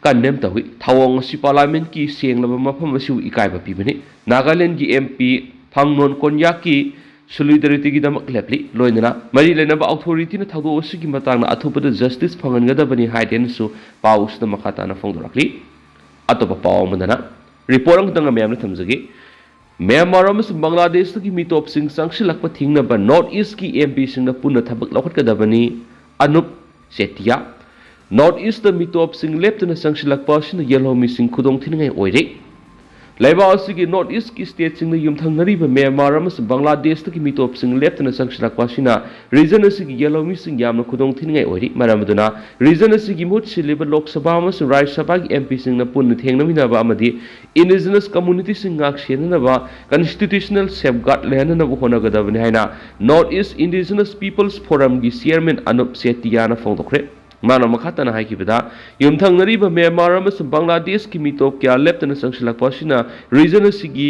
ꯀꯟꯗꯦꯝ ꯇꯧꯏ꯫ ꯊꯧꯑꯣꯡ ꯑꯁꯤ ꯄꯥꯔꯂꯤꯌꯥꯃꯦꯟꯠꯀꯤ ꯁꯦꯡꯂꯕ ꯃꯐꯝ ꯑꯁꯤꯕꯨ ꯏꯀꯥꯏꯕ ꯄꯤꯕꯅꯤ꯫ ꯅꯥꯒꯥꯂꯦꯟꯗꯒꯤ ꯑꯦꯝ ꯄꯤ ꯐꯪꯅꯣꯝ ꯀꯣꯟꯌꯥꯛꯀꯤ ꯁꯣꯂꯤꯗꯥꯔꯤꯇꯤꯒꯤꯗꯃꯛ ꯂꯦꯞꯂꯤ꯫ ꯂꯣꯏꯅꯅ ꯃꯔꯤ ꯂꯩꯅꯕ ꯑꯊꯣꯔꯤꯇꯤꯅ ꯊꯧꯗꯣꯛ ꯑꯁꯤꯒꯤ ꯃꯇꯥꯡꯗ ꯑꯊꯨꯕꯗ ꯖꯁꯇꯤꯁ ꯐꯪꯍꯟꯒꯗꯕꯅꯤ ꯍꯥꯏꯗꯦꯅꯁꯨ ꯄꯥꯎ ꯑꯁꯤꯗ ꯃꯈꯥ ꯇꯥꯅ ꯐꯣꯡꯗꯣꯔꯛꯂꯤ꯫ ꯑꯇꯣꯞꯄ ꯄꯥꯎ ꯑꯃꯗꯅ, ꯔꯤꯄꯣꯔꯠ ꯑꯃꯈꯛꯇꯪ ꯃꯌꯥꯝꯅ ꯊꯝꯖꯒꯦ꯫ ꯃ꯭ꯌꯥꯟꯃꯥꯔ ꯑꯃꯁꯨꯡ ꯕꯪꯒ꯭ꯂꯥꯗꯦꯁꯇꯒꯤ ꯃꯤꯇꯣꯞꯁꯤꯡ ꯆꯪꯁꯤꯜꯂꯛꯄ ꯊꯤꯡꯅꯕ ꯅꯣꯔꯠ ꯏꯁ꯭ꯠꯀꯤ ꯑꯦꯝ ꯄꯤꯁꯤꯡꯅ ꯄꯨꯟꯅ ꯊꯕꯛ ꯂꯧꯈꯠꯀꯗꯕꯅꯤ, ꯑꯅꯨꯞ ꯆꯦꯇꯤꯌꯥ꯫ ꯅꯣꯔꯠ ꯏꯁ꯭ꯠꯇ ꯃꯤꯇꯣꯞꯁꯤꯡ ꯂꯦꯞꯇꯅ ꯆꯪꯁꯤꯜꯂꯛꯄ ꯑꯁꯤꯅ ꯌꯦꯜꯍꯧꯃꯤꯁꯤꯡ ꯈꯨꯗꯣꯡ ꯊꯤꯅꯤꯡꯉꯥꯏ ꯑꯣꯏꯔꯦ꯫ ꯂꯩꯕꯥꯛ ꯑꯁꯤꯒꯤ ꯅꯣꯔꯠ ꯏꯁ꯭ꯠꯀꯤ ꯁ꯭ꯇꯦꯠꯁꯤꯡꯗ ꯌꯨꯝꯊꯪꯅꯔꯤꯕ ꯃ꯭ꯌꯥꯟꯃꯥꯔ ꯑꯃꯁꯨꯡ ꯕꯪꯒ꯭ꯂꯥꯗꯦꯁꯇꯒꯤ ꯃꯤꯇꯣꯞꯁꯤꯡ ꯂꯦꯞꯇꯅ ꯆꯪꯁꯤꯜꯂꯛꯄ ꯑꯁꯤꯅ ꯔꯤꯖꯟ ꯑꯁꯤꯒꯤ ꯌꯦꯜꯍꯧꯃꯤꯁꯤꯡ ꯌꯥꯝꯅ ꯈꯨꯗꯣꯡ ꯊꯤꯅꯤꯡꯉꯥꯏ ꯑꯣꯏꯔꯤ꯫ ꯃꯔꯝ ꯑꯗꯨꯅ ꯔꯤꯖꯟ ꯑꯁꯤꯒꯤ ꯃꯍꯨꯠ ꯁꯤꯜꯂꯤꯕ ꯂꯣꯛ ꯁꯚꯥ ꯑꯃꯁꯨꯡ ꯔꯥꯖ꯭ꯌ ꯁꯚꯥꯒꯤ ꯑꯦꯝ ꯄꯤꯁꯤꯡꯅ ꯄꯨꯟꯅ ꯊꯦꯡꯅꯃꯤꯟꯅꯕ ꯑꯃꯗꯤ ꯏꯟꯗꯤꯖꯤꯅꯁ ꯀꯝꯃꯨꯅꯤꯇꯤꯁꯤꯡ ꯉꯥꯛ ꯁꯦꯟꯅꯅꯕ ꯀꯟꯁꯇꯤꯇ꯭ꯌꯨꯁꯅꯦꯜ ꯁꯦꯐꯒꯥꯔꯗ ꯂꯩꯍꯟꯅꯅꯕ ꯍꯣꯠꯅꯒꯗꯕꯅꯤ ꯍꯥꯏꯅ ꯅꯣꯔꯠ ꯏꯁ꯭ꯠ ꯏꯟꯗꯤꯖꯤꯅꯁ ꯄꯤꯄꯜꯁ ꯐꯣꯔꯝꯒꯤ ꯆꯤꯌꯔꯃꯦꯟ ꯑꯅꯨꯞ ꯆꯦꯇꯤꯌꯥꯅ ꯐꯣꯡꯗꯣꯛꯈ꯭ꯔꯦ꯫ ꯃꯥꯅ ꯃꯈꯥ ꯇꯥꯅ ꯍꯥꯏꯈꯤꯕꯗ, ꯌꯨꯝꯊꯪꯅꯔꯤꯕ ꯃ꯭ꯌꯥꯟꯃꯥꯔ ꯑꯃꯁꯨꯡ ꯕꯪꯒ꯭ꯂꯥꯗꯦꯁꯀꯤ ꯃꯤꯇꯣꯞ ꯀꯌꯥ ꯂꯦꯞꯇꯅ ꯆꯪꯁꯤꯜꯂꯛꯄ ꯑꯁꯤꯅ ꯔꯤꯖꯟ ꯑꯁꯤꯒꯤ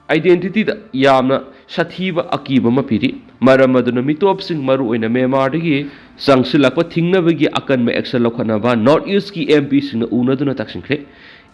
ꯑꯥꯏꯗꯦꯟꯇꯤꯇꯤꯗ ꯌꯥꯝꯅ ꯁꯥꯊꯤꯕ ꯑꯀꯤꯕ ꯑꯃ ꯄꯤꯔꯤ꯫ ꯃꯔꯝ ꯑꯗꯨꯅ ꯃꯤꯇꯣꯞꯁꯤꯡ, ꯃꯔꯨꯑꯣꯏꯅ ꯃ꯭ꯌꯥꯟꯃꯥꯔꯗꯒꯤ ꯆꯪꯁꯤꯜꯂꯛꯄ ꯊꯤꯡꯅꯕꯒꯤ ꯑꯀꯟꯕ ꯑꯦꯛꯁꯟ ꯂꯧꯈꯠꯅꯕ ꯅꯣꯔꯠ ꯏꯁ꯭ꯠꯀꯤ ꯑꯦꯝ ꯄꯤꯁꯤꯡꯅ ꯎꯅꯗꯨꯅ ꯇꯛꯁꯤꯟꯈ꯭ꯔꯦ꯫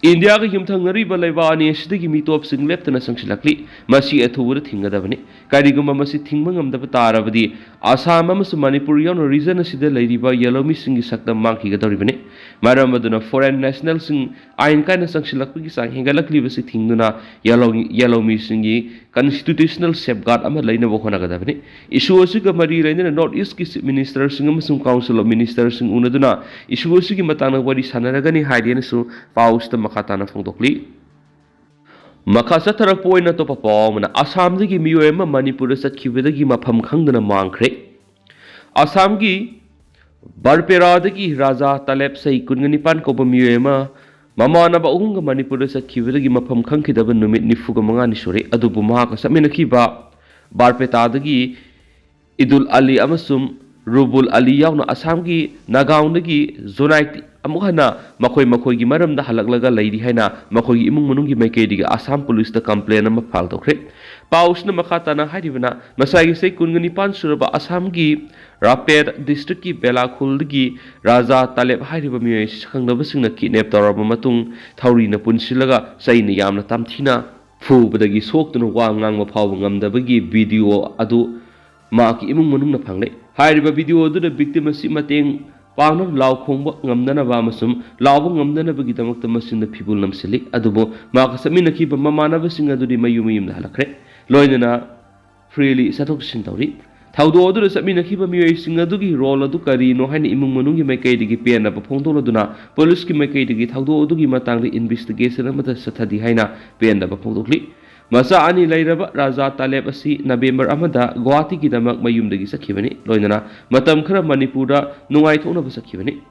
ꯏꯟꯗꯤꯌꯥꯒ ꯌꯨꯝꯊꯪꯅꯔꯤꯕ ꯂꯩꯕꯥꯛ ꯑꯅꯤ ꯑꯁꯤꯗꯒꯤ ꯃꯤꯇꯣꯞꯁꯤꯡ ꯂꯦꯞꯇꯅ ꯆꯪꯁꯤꯜꯂꯛꯂꯤ꯫ ꯃꯁꯤ ꯑꯊꯨꯕꯗ ꯊꯤꯡꯒꯗꯕꯅꯤ꯫ ꯀꯔꯤꯒꯨꯝꯕ ꯃꯁꯤ ꯊꯤꯡꯕ ꯉꯝꯗꯕ ꯇꯥꯔꯕꯗꯤ ꯑꯁꯥꯝ ꯑꯃꯁꯨꯡ ꯃꯅꯤꯄꯨꯔ ꯌꯥꯎꯅ ꯔꯤꯖꯟ ꯑꯁꯤꯗ ꯂꯩꯔꯤꯕ ꯌꯦꯜꯍꯧꯃꯤꯁꯤꯡꯒꯤ ꯁꯛꯇꯝ ꯃꯥꯡꯈꯤꯒꯗꯧꯔꯤꯕꯅꯤ꯫ ꯃꯔꯝ ꯑꯗꯨꯅ ꯐꯣꯔꯦꯟ ꯅꯦꯁꯅꯦꯜꯁꯤꯡ ꯑꯥꯏꯟ ꯀꯥꯏꯅ ꯆꯪꯁꯤꯜꯂꯛꯄꯒꯤ ꯆꯥꯡ ꯍꯦꯟꯒꯠꯂꯛꯂꯤꯕꯁꯤ ꯊꯤꯡꯗꯨꯅ ꯌꯦꯜꯍꯧ-, ꯌꯦꯜꯍꯧꯃꯤꯁꯤꯡꯒꯤ ꯀꯟꯁꯇꯤꯇ꯭ꯌꯨꯁꯅꯦꯜ ꯁꯦꯐꯒꯥꯔꯗ ꯑꯃ ꯂꯩꯅꯕ ꯍꯣꯠꯅꯒꯗꯕꯅꯤ꯫ ꯏꯁꯨ ꯑꯁꯤꯒ ꯃꯔꯤ ꯂꯩꯅꯅ ꯅꯣꯔꯠ ꯏꯁꯀꯤ ꯆꯤꯐ ꯃꯤꯅꯤꯁꯇꯔꯁꯤꯡ ꯑꯃꯁꯨꯡ ꯀꯥꯎꯟꯁꯤꯜ ꯑꯣꯐ ꯃꯤꯅꯤꯁꯇꯔꯁꯤꯡ ꯎꯅꯗꯨꯅ ꯏꯁꯨ ꯑꯁꯤꯒꯤ ꯃꯇꯥꯡꯗ ꯋꯥꯔꯤ ꯁꯥꯟꯅꯔꯒꯅꯤ ꯍꯥꯏꯗꯦꯅꯁꯨ ꯄꯥꯎꯁꯤꯗ ꯃꯈꯥ ꯇꯥꯅ ꯐꯣꯡꯗꯣꯛꯂꯤ꯫ ꯃꯈꯥ ꯆꯠꯊꯔꯛꯄ ꯑꯣꯏꯅ ꯑꯇꯣꯞꯄ ꯄꯥꯎ ꯑꯃꯅ ꯑꯁꯥꯝꯗꯒꯤ ꯃꯤꯑꯣꯏ ꯑꯃ ꯃꯅꯤꯄꯨꯔꯗ ꯆꯠꯈꯤꯕꯗꯒꯤ ꯃꯐꯝ ꯈꯪꯗꯅ ꯃꯥꯡꯈ꯭ꯔꯦ꯫ ꯑꯁꯥꯝꯒꯤ ꯕꯥꯔꯄꯦꯔꯥꯗꯒꯤ ꯔꯥꯖꯥ ꯇꯥꯂꯦꯕ ꯆꯍꯤ ꯀꯨꯟꯒ ꯅꯤꯄꯥꯟ ꯀꯧꯕ ꯃꯤꯑꯣꯏ ꯑꯃ ꯃꯃꯥꯟꯅꯕ ꯑꯍꯨꯝꯒ ꯃꯅꯤꯄꯨꯔꯗ ꯆꯠꯈꯤꯕꯗꯒꯤ ꯃꯐꯝ ꯈꯪꯈꯤꯗꯕ ꯅꯨꯃꯤꯠ ꯅꯤꯐꯨꯒ ꯃꯉꯥꯅꯤ ꯁꯨꯔꯦ꯫ ꯑꯗꯨꯕꯨ ꯃꯍꯥꯛꯀ ꯆꯠꯃꯤꯟꯅꯈꯤꯕ ꯕꯥꯔꯄꯦꯇꯥꯗꯒꯤ ꯏꯗꯨꯜ ꯑꯂꯤ ꯑꯃꯁꯨꯡ ꯔꯨꯕꯨꯜ ꯑꯂꯤ ꯌꯥꯎꯅ ꯑꯁꯥꯝꯒꯤ ꯅꯥꯒꯥꯎꯟꯗꯒꯤ ꯖꯣꯅꯥꯏꯠ ꯑꯃꯨꯛ ꯍꯟꯅ ꯃꯈꯣꯏ ꯃꯈꯣꯏꯒꯤ ꯃꯔꯝꯗ ꯍꯜꯂꯛꯂꯒ ꯂꯩꯔꯤ ꯍꯥꯏꯅ ꯃꯈꯣꯏꯒꯤ ꯏꯃꯨꯡ ꯃꯅꯨꯡꯒꯤ ꯃꯥꯏꯀꯩꯗꯒꯤ ꯑꯁꯥꯝ ꯄꯨꯂꯤꯁꯇ ꯀꯝꯄ꯭ꯂꯦꯟ ꯑꯃ ꯐꯥꯏꯜ ꯇꯧꯈ꯭ꯔꯦ꯫ ꯄꯥꯎꯁꯤꯅ ꯃꯈꯥ ꯇꯥꯅ ꯍꯥꯏꯔꯤꯕꯅ, ꯉꯁꯥꯏꯒꯤ ꯆꯍꯤ ꯀꯨꯟꯒ ꯅꯤꯄꯥꯟ ꯁꯨꯔꯕ ꯑꯁꯥꯝꯒꯤ ꯔꯥꯄꯦꯗ ꯗꯤꯁꯇ꯭ꯔꯤꯛꯀꯤ ꯕꯦꯂꯥꯈꯨꯜꯗꯒꯤ ꯔꯥꯖꯥ ꯇꯥꯂꯦꯕ ꯍꯥꯏꯔꯤꯕ ꯃꯤꯑꯣꯏ ꯑꯁꯤ ꯁꯛꯈꯪꯗꯕꯁꯤꯡꯅ ꯀꯤꯗꯅꯦꯞ ꯇꯧꯔꯕ ꯃꯇꯨꯡ ꯊꯧꯔꯤꯅ ꯄꯨꯟꯁꯤꯜꯂꯒ ꯆꯩꯅ ꯌꯥꯝꯅ ꯇꯝꯊꯤꯅ ꯐꯨꯕꯗꯒꯤ ꯁꯣꯛꯇꯨꯅ ꯋꯥ ꯉꯥꯡꯕ ꯐꯥꯎꯕ ꯉꯝꯗꯕꯒꯤ ꯚꯤꯗꯤꯑꯣ ꯑꯗꯨ ꯃꯍꯥꯛꯀꯤ ꯏꯃꯨꯡ ꯃꯅꯨꯡꯅ ꯐꯪꯂꯦ꯫ ꯍꯥꯏꯔꯤꯕ ꯚꯤꯗꯤꯑꯣ ꯑꯗꯨꯗ ꯚꯤꯛꯇꯤꯝ ꯑꯁꯤ ꯃꯇꯦꯡ ꯄꯥꯡꯅꯕ ꯂꯥꯎ ꯈꯣꯡꯕ ꯉꯝꯗꯅꯕ ꯑꯃꯁꯨꯡ ꯂꯥꯎꯕ ꯉꯝꯗꯅꯕꯒꯤꯗꯃꯛꯇ ꯃꯆꯤꯟꯗ ꯐꯤꯕꯨꯜ ꯅꯝꯁꯤꯜꯂꯤ꯫ ꯑꯗꯨꯕꯨ ꯃꯍꯥꯛꯀ ꯆꯠꯃꯤꯟꯅꯈꯤꯕ ꯃꯃꯥꯟꯅꯕꯁꯤꯡ ꯑꯗꯨꯗꯤ ꯃꯌꯨꯝ ꯃꯌꯨꯝꯗ ꯍꯜꯂꯛꯈ꯭ꯔꯦ, ꯂꯣꯏꯅꯅ ꯐ꯭ꯔꯤꯂꯤ ꯆꯠꯊꯣꯛ ꯆꯠꯁꯤꯟ ꯇꯧꯔꯤ꯫ ꯊꯧꯗꯣꯛ ꯑꯗꯨꯗ ꯆꯠꯃꯤꯟꯅꯈꯤꯕ ꯃꯤꯑꯣꯏꯁꯤꯡ ꯑꯗꯨꯒꯤ ꯔꯣꯜ ꯑꯗꯨ ꯀꯔꯤꯅꯣ ꯍꯥꯏꯅ ꯏꯃꯨꯡ ꯃꯅꯨꯡꯒꯤ ꯃꯥꯏꯀꯩꯗꯒꯤ ꯄꯦꯟꯗꯕ ꯐꯣꯡꯗꯣꯛꯂꯗꯨꯅ ꯄꯨꯂꯤꯁꯀꯤ ꯃꯥꯏꯀꯩꯗꯒꯤ ꯊꯧꯗꯣꯛ ꯑꯗꯨꯒꯤ ꯃꯇꯥꯡꯗ ꯏꯟꯚꯦꯁꯇꯤꯒꯦꯁꯟ ꯑꯃꯠꯇ ꯆꯠꯊꯗꯦ ꯍꯥꯏꯅ ꯄꯦꯟꯗꯕ ꯐꯣꯡꯗꯣꯛꯂꯤ꯫ ꯃꯆꯥ ꯑꯅꯤ ꯂꯩꯔꯕ ꯔꯥꯖꯥ ꯇꯥꯂꯦꯕ ꯑꯁꯤ ꯅꯕꯦꯝꯕꯔ ꯑꯃꯗ ꯒꯨꯋꯥꯍꯥꯇꯤꯒꯤꯗꯃꯛ ꯃꯌꯨꯝꯗꯒꯤ ꯆꯠꯈꯤꯕꯅꯤ, ꯂꯣꯏꯅꯅ ꯃꯇꯝ ꯈꯔ ꯃꯅꯤꯄꯨꯔꯗ ꯅꯨꯡꯉꯥꯏꯊꯣꯛꯅꯕ ꯆꯠꯈꯤꯕꯅꯤ꯫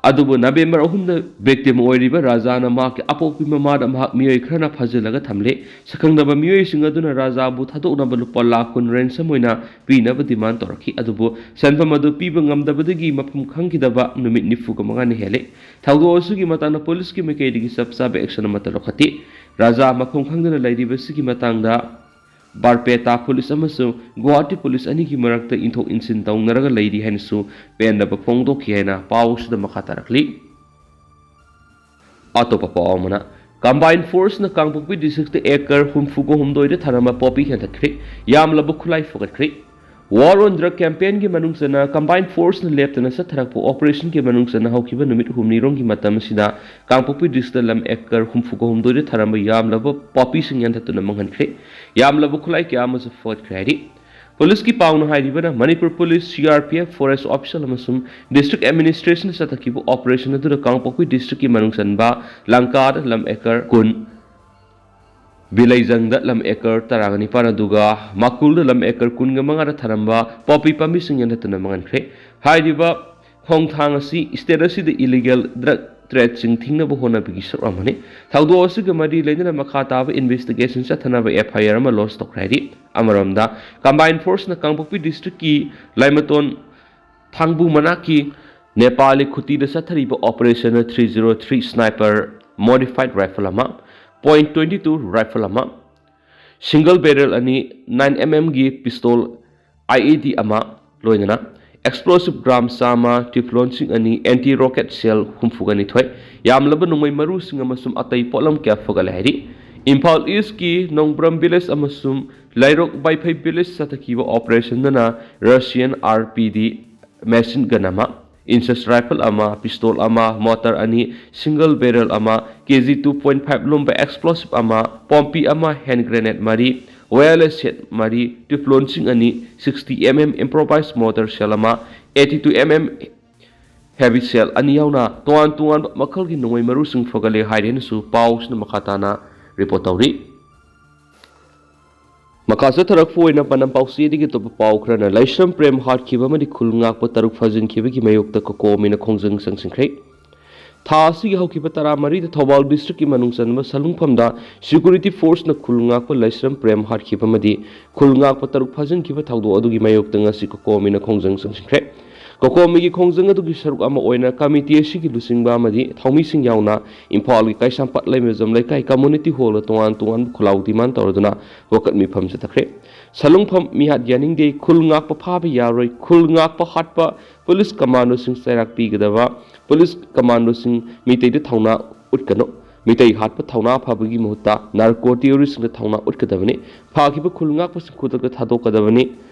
ꯑꯗꯨꯕꯨ ꯅꯕꯦꯝꯕꯔ ꯑꯍꯨꯝꯗ ꯚꯤꯛꯇꯤꯝ ꯑꯣꯏꯔꯤꯕ ꯔꯥꯖꯥꯅ ꯃꯍꯥꯛꯀꯤ ꯑꯄꯣꯛꯄꯤ ꯃꯃꯥꯗ ꯃꯍꯥꯛ ꯃꯤꯑꯣꯏ ꯈꯔꯅ ꯐꯥꯖꯤꯜꯂꯒ ꯊꯝꯂꯦ꯫ ꯁꯛꯈꯪꯗꯕ ꯃꯤꯑꯣꯏꯁꯤꯡ ꯑꯗꯨꯅ ꯔꯥꯖꯥꯕꯨ ꯊꯥꯗꯣꯛꯅꯕ ꯂꯨꯄꯥ ꯂꯥꯈ ꯀꯨꯟ ꯔꯦꯟꯁꯝ ꯑꯣꯏꯅ ꯄꯤꯅꯕ ꯗꯤꯃꯥꯟ ꯇꯧꯔꯛꯈꯤ꯫ ꯑꯗꯨꯕꯨ ꯁꯦꯟꯐꯝ ꯑꯗꯨ ꯄꯤꯕ ꯉꯝꯗꯕꯗꯒꯤ ꯃꯐꯝ ꯈꯪꯈꯤꯗꯕ ꯅꯨꯃꯤꯠ ꯅꯤꯐꯨꯒ ꯃꯉꯥꯅꯤ ꯍꯦꯜꯂꯦ꯫ ꯊꯧꯗꯣꯛ ꯑꯁꯤꯒꯤ ꯃꯇꯥꯡꯗ ꯄꯨꯂꯤꯁꯀꯤ ꯃꯥꯏꯀꯩꯗꯒꯤ ꯆꯞ ꯆꯥꯕ ꯑꯦꯛꯁꯟ ꯑꯃꯠꯇ ꯂꯧꯈꯠꯇꯦ꯫ ꯔꯥꯖꯥ ꯃꯐꯝ ꯈꯪꯗꯅ ꯂꯩꯔꯤꯕꯁꯤꯒꯤ ꯃꯇꯥꯡꯗ ꯕꯥꯔꯄꯦꯇꯥ ꯄꯨꯂꯤꯁ ꯑꯃꯁꯨꯡ ꯒꯨꯋꯥꯍꯥꯇꯤ ꯄꯨꯂꯤꯁ ꯑꯅꯤꯒꯤ ꯃꯔꯛꯇ ꯏꯟꯊꯣꯛ ꯏꯟꯁꯤꯟ ꯇꯧꯅꯔꯒ ꯂꯩꯔꯤ ꯍꯥꯏꯅꯁꯨ ꯄꯦꯟꯗꯕ ꯐꯣꯡꯗꯣꯛꯈꯤ ꯍꯥꯏꯅ ꯄꯥꯎ ꯑꯁꯤꯗ ꯃꯈꯥ ꯇꯥꯔꯛꯂꯤ꯫ ꯑꯇꯣꯞꯄ ꯄꯥꯎ ꯑꯃꯅ, ꯀꯝꯕꯥꯏꯟ ꯐꯣꯔꯁꯅ ꯀꯥꯡꯄꯣꯛꯄꯤ ꯗꯤꯁꯇ꯭ꯔꯤꯛꯇ ꯑꯦꯀꯔ ꯍꯨꯝꯐꯨꯒ ꯍꯨꯝꯗꯣꯏꯗ ꯊꯥꯔꯝꯕ ꯄꯣꯄꯤ ꯍꯦꯟꯊꯠꯈ꯭ꯔꯦ꯫ ꯌꯥꯝꯂꯕ ꯈꯨꯠꯂꯥꯏ ꯐꯒꯠꯈ꯭ꯔꯦ꯫ ꯋꯥꯔ ꯑꯣꯟ ꯗ꯭ꯔꯒ ꯀꯦꯝꯄꯦꯟꯒꯤ ꯃꯅꯨꯡ ꯆꯟꯅ ꯀꯝꯕꯥꯏꯟ ꯐꯣꯔꯁꯅ ꯂꯦꯞꯇꯅ ꯆꯠꯊꯔꯛꯄ ꯑꯣꯄꯔꯦꯁꯟꯒꯤ ꯃꯅꯨꯡ ꯆꯟꯅ ꯍꯧꯈꯤꯕ ꯅꯨꯃꯤꯠ ꯍꯨꯝꯅꯤꯔꯣꯝꯒꯤ ꯃꯇꯝ ꯑꯁꯤꯗ ꯀꯥꯡꯄꯣꯛꯄꯤ ꯗꯤꯁꯇ꯭ꯔꯤꯛꯇ ꯂꯝ ꯑꯦꯀꯔ ꯍꯨꯝꯐꯨꯒ ꯍꯨꯝꯗꯣꯏꯗ ꯊꯥꯔꯝꯕ ꯌꯥꯝꯂꯕ ꯄꯣꯄꯤꯁꯤꯡ ꯌꯥꯟꯊꯠꯇꯨꯅ ꯃꯥꯡꯍꯟꯈ꯭ꯔꯦ꯫ ꯌꯥꯝꯂꯕ ꯈꯨꯠꯂꯥꯏ ꯀꯌꯥ ꯑꯃꯁꯨ ꯐꯒꯠꯈ꯭ꯔꯦ ꯍꯥꯏꯔꯤ꯫ ꯄꯨꯂꯤꯁꯀꯤ ꯄꯥꯎꯅ ꯍꯥꯏꯔꯤꯕꯅ, Manipur police, C R P F, forest official ꯑꯃꯁꯨꯡ ꯗꯤꯁꯇ꯭ꯔꯤꯛ ꯑꯦꯗꯃꯤꯅꯤꯁꯇ꯭ꯔꯦꯁꯟꯅ ꯆꯠꯊꯈꯤꯕ ꯑꯣꯄꯔꯦꯁꯟ ꯑꯗꯨꯗ ꯀꯥꯡꯄꯣꯛꯄꯤ ꯗꯤꯁꯇ꯭ꯔꯤꯛꯀꯤ ꯃꯅꯨꯡ ꯆꯟꯕ ꯂꯪꯀꯥꯗ ꯂꯝ ꯑꯦꯀꯔ ꯀꯨꯟ, ꯕꯤꯂꯩꯖꯪꯗ ꯂꯝ ꯑꯦꯀꯔ ꯇꯔꯥꯒ ꯅꯤꯄꯥꯟ, ꯑꯗꯨꯒ ꯃꯥꯀꯨꯜꯗ ꯂꯝ ꯑꯦꯀꯔ ꯀꯨꯟꯒ ꯃꯉꯥꯗ ꯊꯥꯔꯝꯕ ꯄꯣꯄꯤ ꯄꯥꯝꯕꯤꯁꯤꯡ ꯌꯥꯟꯊꯠꯇꯨꯅ ꯃꯥꯡꯍꯟꯈ꯭ꯔꯦ꯫ ꯍꯥꯏꯔꯤꯕ ꯈꯣꯡꯊꯥꯡ ꯑꯁꯤ ꯁ꯭ꯇꯦꯠ ꯑꯁꯤꯗ ꯏꯂꯤꯒꯦꯜ ꯗ꯭ꯔꯒ ꯇ꯭ꯔꯦꯗꯁꯤꯡ ꯊꯤꯡꯅꯕ ꯍꯣꯠꯅꯕꯒꯤ ꯁꯔꯨꯛ ꯑꯃꯅꯤ꯫ ꯊꯧꯗꯣꯛ ꯑꯁꯤꯒ ꯃꯔꯤ ꯂꯩꯅꯅ ꯃꯈꯥ ꯇꯥꯕ ꯏꯟꯚꯦꯁꯇꯤꯒꯦꯁꯟ ꯆꯠꯊꯅꯕ ꯑꯦꯐ ꯑꯥꯏ ꯑꯥꯔ ꯑꯃ ꯂꯣꯟꯆ ꯇꯧꯈ꯭ꯔꯦ ꯍꯥꯏꯔꯤ꯫ ꯑꯃꯔꯣꯝꯗ, ꯀꯝꯕꯥꯏꯟ ꯐꯣꯔꯁꯅ ꯀꯥꯡꯄꯣꯛꯄꯤ ꯗꯤꯁꯇ꯭ꯔꯤꯛꯀꯤ ꯂꯥꯏꯃꯇꯣꯟ ꯊꯥꯡꯕꯨ ꯃꯅꯥꯛꯀꯤ ꯅꯦꯄꯥꯂꯤ ꯈꯨꯇꯤꯗ ꯆꯠꯊꯔꯤꯕ operation three zero three sniper modified rifle ꯑꯃ, ꯄꯣꯏꯟ ꯇ꯭ꯋꯦꯟꯇꯤ ꯇꯨ ꯔꯥꯏꯐꯜ ꯑꯃ, ꯁꯤꯡꯒꯜ ꯕꯦꯔꯦꯜ ꯑꯅꯤ, ꯅꯥꯏꯟ ꯑꯦꯝ ꯑꯦꯝꯒꯤ ꯄꯤꯁꯇꯣꯜ, ꯑꯥꯏ ꯏ ꯗꯤ ꯑꯃ, ꯂꯣꯏꯅꯅ ꯑꯦꯛꯁꯄ꯭ꯂꯣꯁꯤꯞ ꯒ꯭ꯔꯥꯝ ꯆꯥꯝꯃ, ꯇ꯭ꯌꯨꯕꯂꯣꯟꯁꯤꯡ ꯑꯅꯤ, ꯑꯦꯟꯇꯤ ꯔꯣꯀꯦꯠ ꯁꯦꯜ ꯍꯨꯝꯐꯨꯒ ꯅꯤꯊꯣꯏ, ꯌꯥꯝꯂꯕ ꯅꯣꯡꯃꯩ ꯃꯔꯨꯁꯤꯡ ꯑꯃꯁꯨꯡ ꯑꯇꯩ ꯄꯣꯠꯂꯝ ꯀꯌꯥ ꯐꯒꯠꯂꯦ ꯍꯥꯏꯔꯤ꯫ ꯏꯝꯐꯥꯜ ꯏꯁꯀꯤ ꯅꯣꯡꯕ꯭ꯔꯝ ꯚꯤꯂꯦꯖ ꯑꯃꯁꯨꯡ ꯂꯩꯔꯣꯛ ꯕꯥꯏꯐꯩ ꯚꯤꯂꯦꯖ ꯆꯠꯊꯈꯤꯕ ꯑꯣꯄꯔꯦꯁꯟꯗꯅ ꯔꯁꯤꯌꯟ ꯑꯥꯔ ꯄꯤ ꯗꯤ ꯃꯦꯁꯤꯟ ꯒꯟ ꯑꯃ, ꯏꯟꯁꯁ ꯔꯥꯏꯐꯜ ꯑꯃ, ꯄꯤꯁꯇꯣꯜ ꯑꯃ, ꯃꯣꯇꯔ ꯑꯅꯤ, ꯁꯤꯡꯒꯜ ꯕꯦꯔꯦꯜ ꯑꯃ, ꯀꯦ ꯖꯤ ꯇꯨ ꯄꯣꯏꯟ ꯐꯥꯏꯚ ꯂꯨꯝꯕ ꯑꯦꯛꯁꯄ꯭ꯂꯣꯁꯤꯞ ꯑꯃ, ꯄꯣꯝꯄꯤ ꯑꯃ, ꯍꯦꯟ ꯒ꯭ꯔꯦꯅꯦꯗ ꯃꯔꯤ, ꯋꯥꯌꯔꯂꯦꯁ ꯁꯦꯠ ꯃꯔꯤ, ꯇ꯭ꯌꯨꯕꯂꯣꯟꯁꯤꯡ ꯑꯅꯤ, ꯁꯤꯛꯁꯇꯤ ꯑꯦꯝ ꯑꯦꯝ ꯏꯝꯄ꯭ꯔꯣꯚꯥꯏꯖ ꯃꯣꯇꯔ ꯁꯦꯜ ꯑꯃ, ꯑꯦꯇꯤ ꯇꯨ ꯑꯦꯝ ꯑꯦꯝ ꯍꯦꯚꯤ ꯁꯦꯜ ꯑꯅꯤ ꯌꯥꯎꯅ ꯇꯣꯉꯥꯟ ꯇꯣꯉꯥꯟꯕ ꯃꯈꯜꯒꯤ ꯅꯣꯡꯃꯩ ꯃꯔꯨꯁꯤꯡ ꯐꯒꯠꯂꯦ ꯍꯥꯏꯔꯦꯅꯁꯨ ꯄꯥꯎꯁꯤꯅ ꯃꯈꯥ ꯇꯥꯅ ꯔꯤꯄꯣꯔꯠ ꯇꯧꯔꯤ꯫ ꯃꯈꯥ ꯆꯠꯊꯔꯛꯄ ꯑꯣꯏꯅ ꯄꯥꯟꯗꯝ ꯄꯥꯎꯆꯦꯗꯒꯤ ꯑꯇꯣꯞꯄ ꯄꯥꯎ ꯈꯔꯅ, ꯂꯥꯏꯁ꯭ꯔꯝ ꯄ꯭ꯔꯦꯝ ꯍꯥꯠꯈꯤꯕ ꯑꯃꯗꯤ ꯈꯨꯜ ꯉꯥꯛꯄ ꯇꯔꯨꯛ ꯐꯥꯖꯤꯟꯈꯤꯕꯒꯤ ꯃꯥꯌꯣꯛꯇ ꯀꯣꯀꯣꯃꯤꯅ ꯈꯣꯡꯖꯪ ꯆꯪꯁꯤꯟꯈ꯭ꯔꯦ꯫ ꯊꯥ ꯑꯁꯤꯒꯤ ꯍꯧꯈꯤꯕ ꯇꯔꯥꯃꯔꯤꯗ ꯊꯧꯕꯥꯜ ꯗꯤꯁꯇ꯭ꯔꯤꯛꯀꯤ ꯃꯅꯨꯡ ꯆꯟꯕ ꯁꯂꯨꯡꯐꯝꯗ ꯁꯦꯀ꯭ꯌꯨꯔꯤꯇꯤ ꯐꯣꯔꯁꯅ ꯈꯨꯜ ꯉꯥꯛꯄ ꯂꯥꯏꯁ꯭ꯔꯝ ꯄ꯭ꯔꯦꯝ ꯍꯥꯠꯈꯤꯕ ꯑꯃꯗꯤ ꯈꯨꯜ ꯉꯥꯛꯄ ꯇꯔꯨꯛ ꯐꯥꯖꯤꯟꯈꯤꯕ ꯊꯧꯗꯣꯛ ꯑꯗꯨꯒꯤ ꯃꯥꯌꯣꯛꯇ ꯉꯁꯤ ꯀꯣꯀꯣꯃꯤꯅ ꯈꯣꯡꯖꯪ ꯆꯪꯁꯤꯟꯈ꯭ꯔꯦ꯫ ꯀꯣꯀꯣꯃꯤꯒꯤ ꯈꯣꯡꯖꯪ ꯑꯗꯨꯒꯤ ꯁꯔꯨꯛ ꯑꯃ ꯑꯣꯏꯅ ꯀꯃꯤꯇꯤ ꯑꯁꯤꯒꯤ ꯂꯨꯆꯤꯡꯕ ꯑꯃꯗꯤ ꯊꯧꯃꯤꯁꯤꯡ ꯌꯥꯎꯅ ꯏꯝꯐꯥꯜꯒꯤ ꯀꯩꯁꯥꯝꯄꯥꯠ ꯂꯩꯃꯖꯝ ꯂꯩꯀꯥꯏ ꯀꯝꯃꯨꯅꯤꯇꯤ ꯍꯣꯜꯗ ꯇꯣꯉꯥꯟ ꯇꯣꯉꯥꯟꯕ ꯈꯨꯜꯂꯥꯎ ꯗꯤꯃꯥꯟ ꯇꯧꯔꯗꯨꯅ ꯋꯥꯀꯠ ꯃꯤꯐꯝ ꯆꯠꯊꯈ꯭ꯔꯦ꯫ ꯁꯂꯨꯡꯐꯝ ꯃꯤꯍꯥꯠ ꯌꯥꯅꯤꯡꯗꯦ, ꯈꯨꯜ ꯉꯥꯛꯄ ꯐꯥꯕ ꯌꯥꯔꯣꯏ, ꯈꯨꯜ ꯉꯥꯛꯄ ꯍꯥꯠꯄ ꯄꯨꯂꯤꯁ ꯀꯃꯥꯟꯗꯣꯁꯤꯡ ꯆꯩꯔꯥꯛ ꯄꯤꯒꯗꯕ, ꯄꯨꯂꯤꯁ ꯀꯃꯥꯟꯗꯣꯁꯤꯡ ꯃꯤꯇꯩꯗ ꯊꯧꯅꯥ ꯎꯠꯀꯅꯨ꯫ ꯃꯤꯇꯩ ꯍꯥꯠꯄ ꯊꯧꯅꯥ ꯐꯕꯒꯤ ꯃꯍꯨꯠꯇ ꯅꯥꯔꯀꯣ ꯇꯦꯔꯣꯔꯤꯁ꯭ꯠꯁꯤꯡꯗ ꯊꯧꯅꯥ ꯎꯠꯀꯗꯕꯅꯤ꯫ ꯐꯥꯈꯤꯕ ꯈꯨꯜ ꯉꯥꯛꯄꯁꯤꯡ ꯈꯨꯗꯛꯇ ꯊꯥꯗꯣꯛꯀꯗꯕꯅꯤ꯫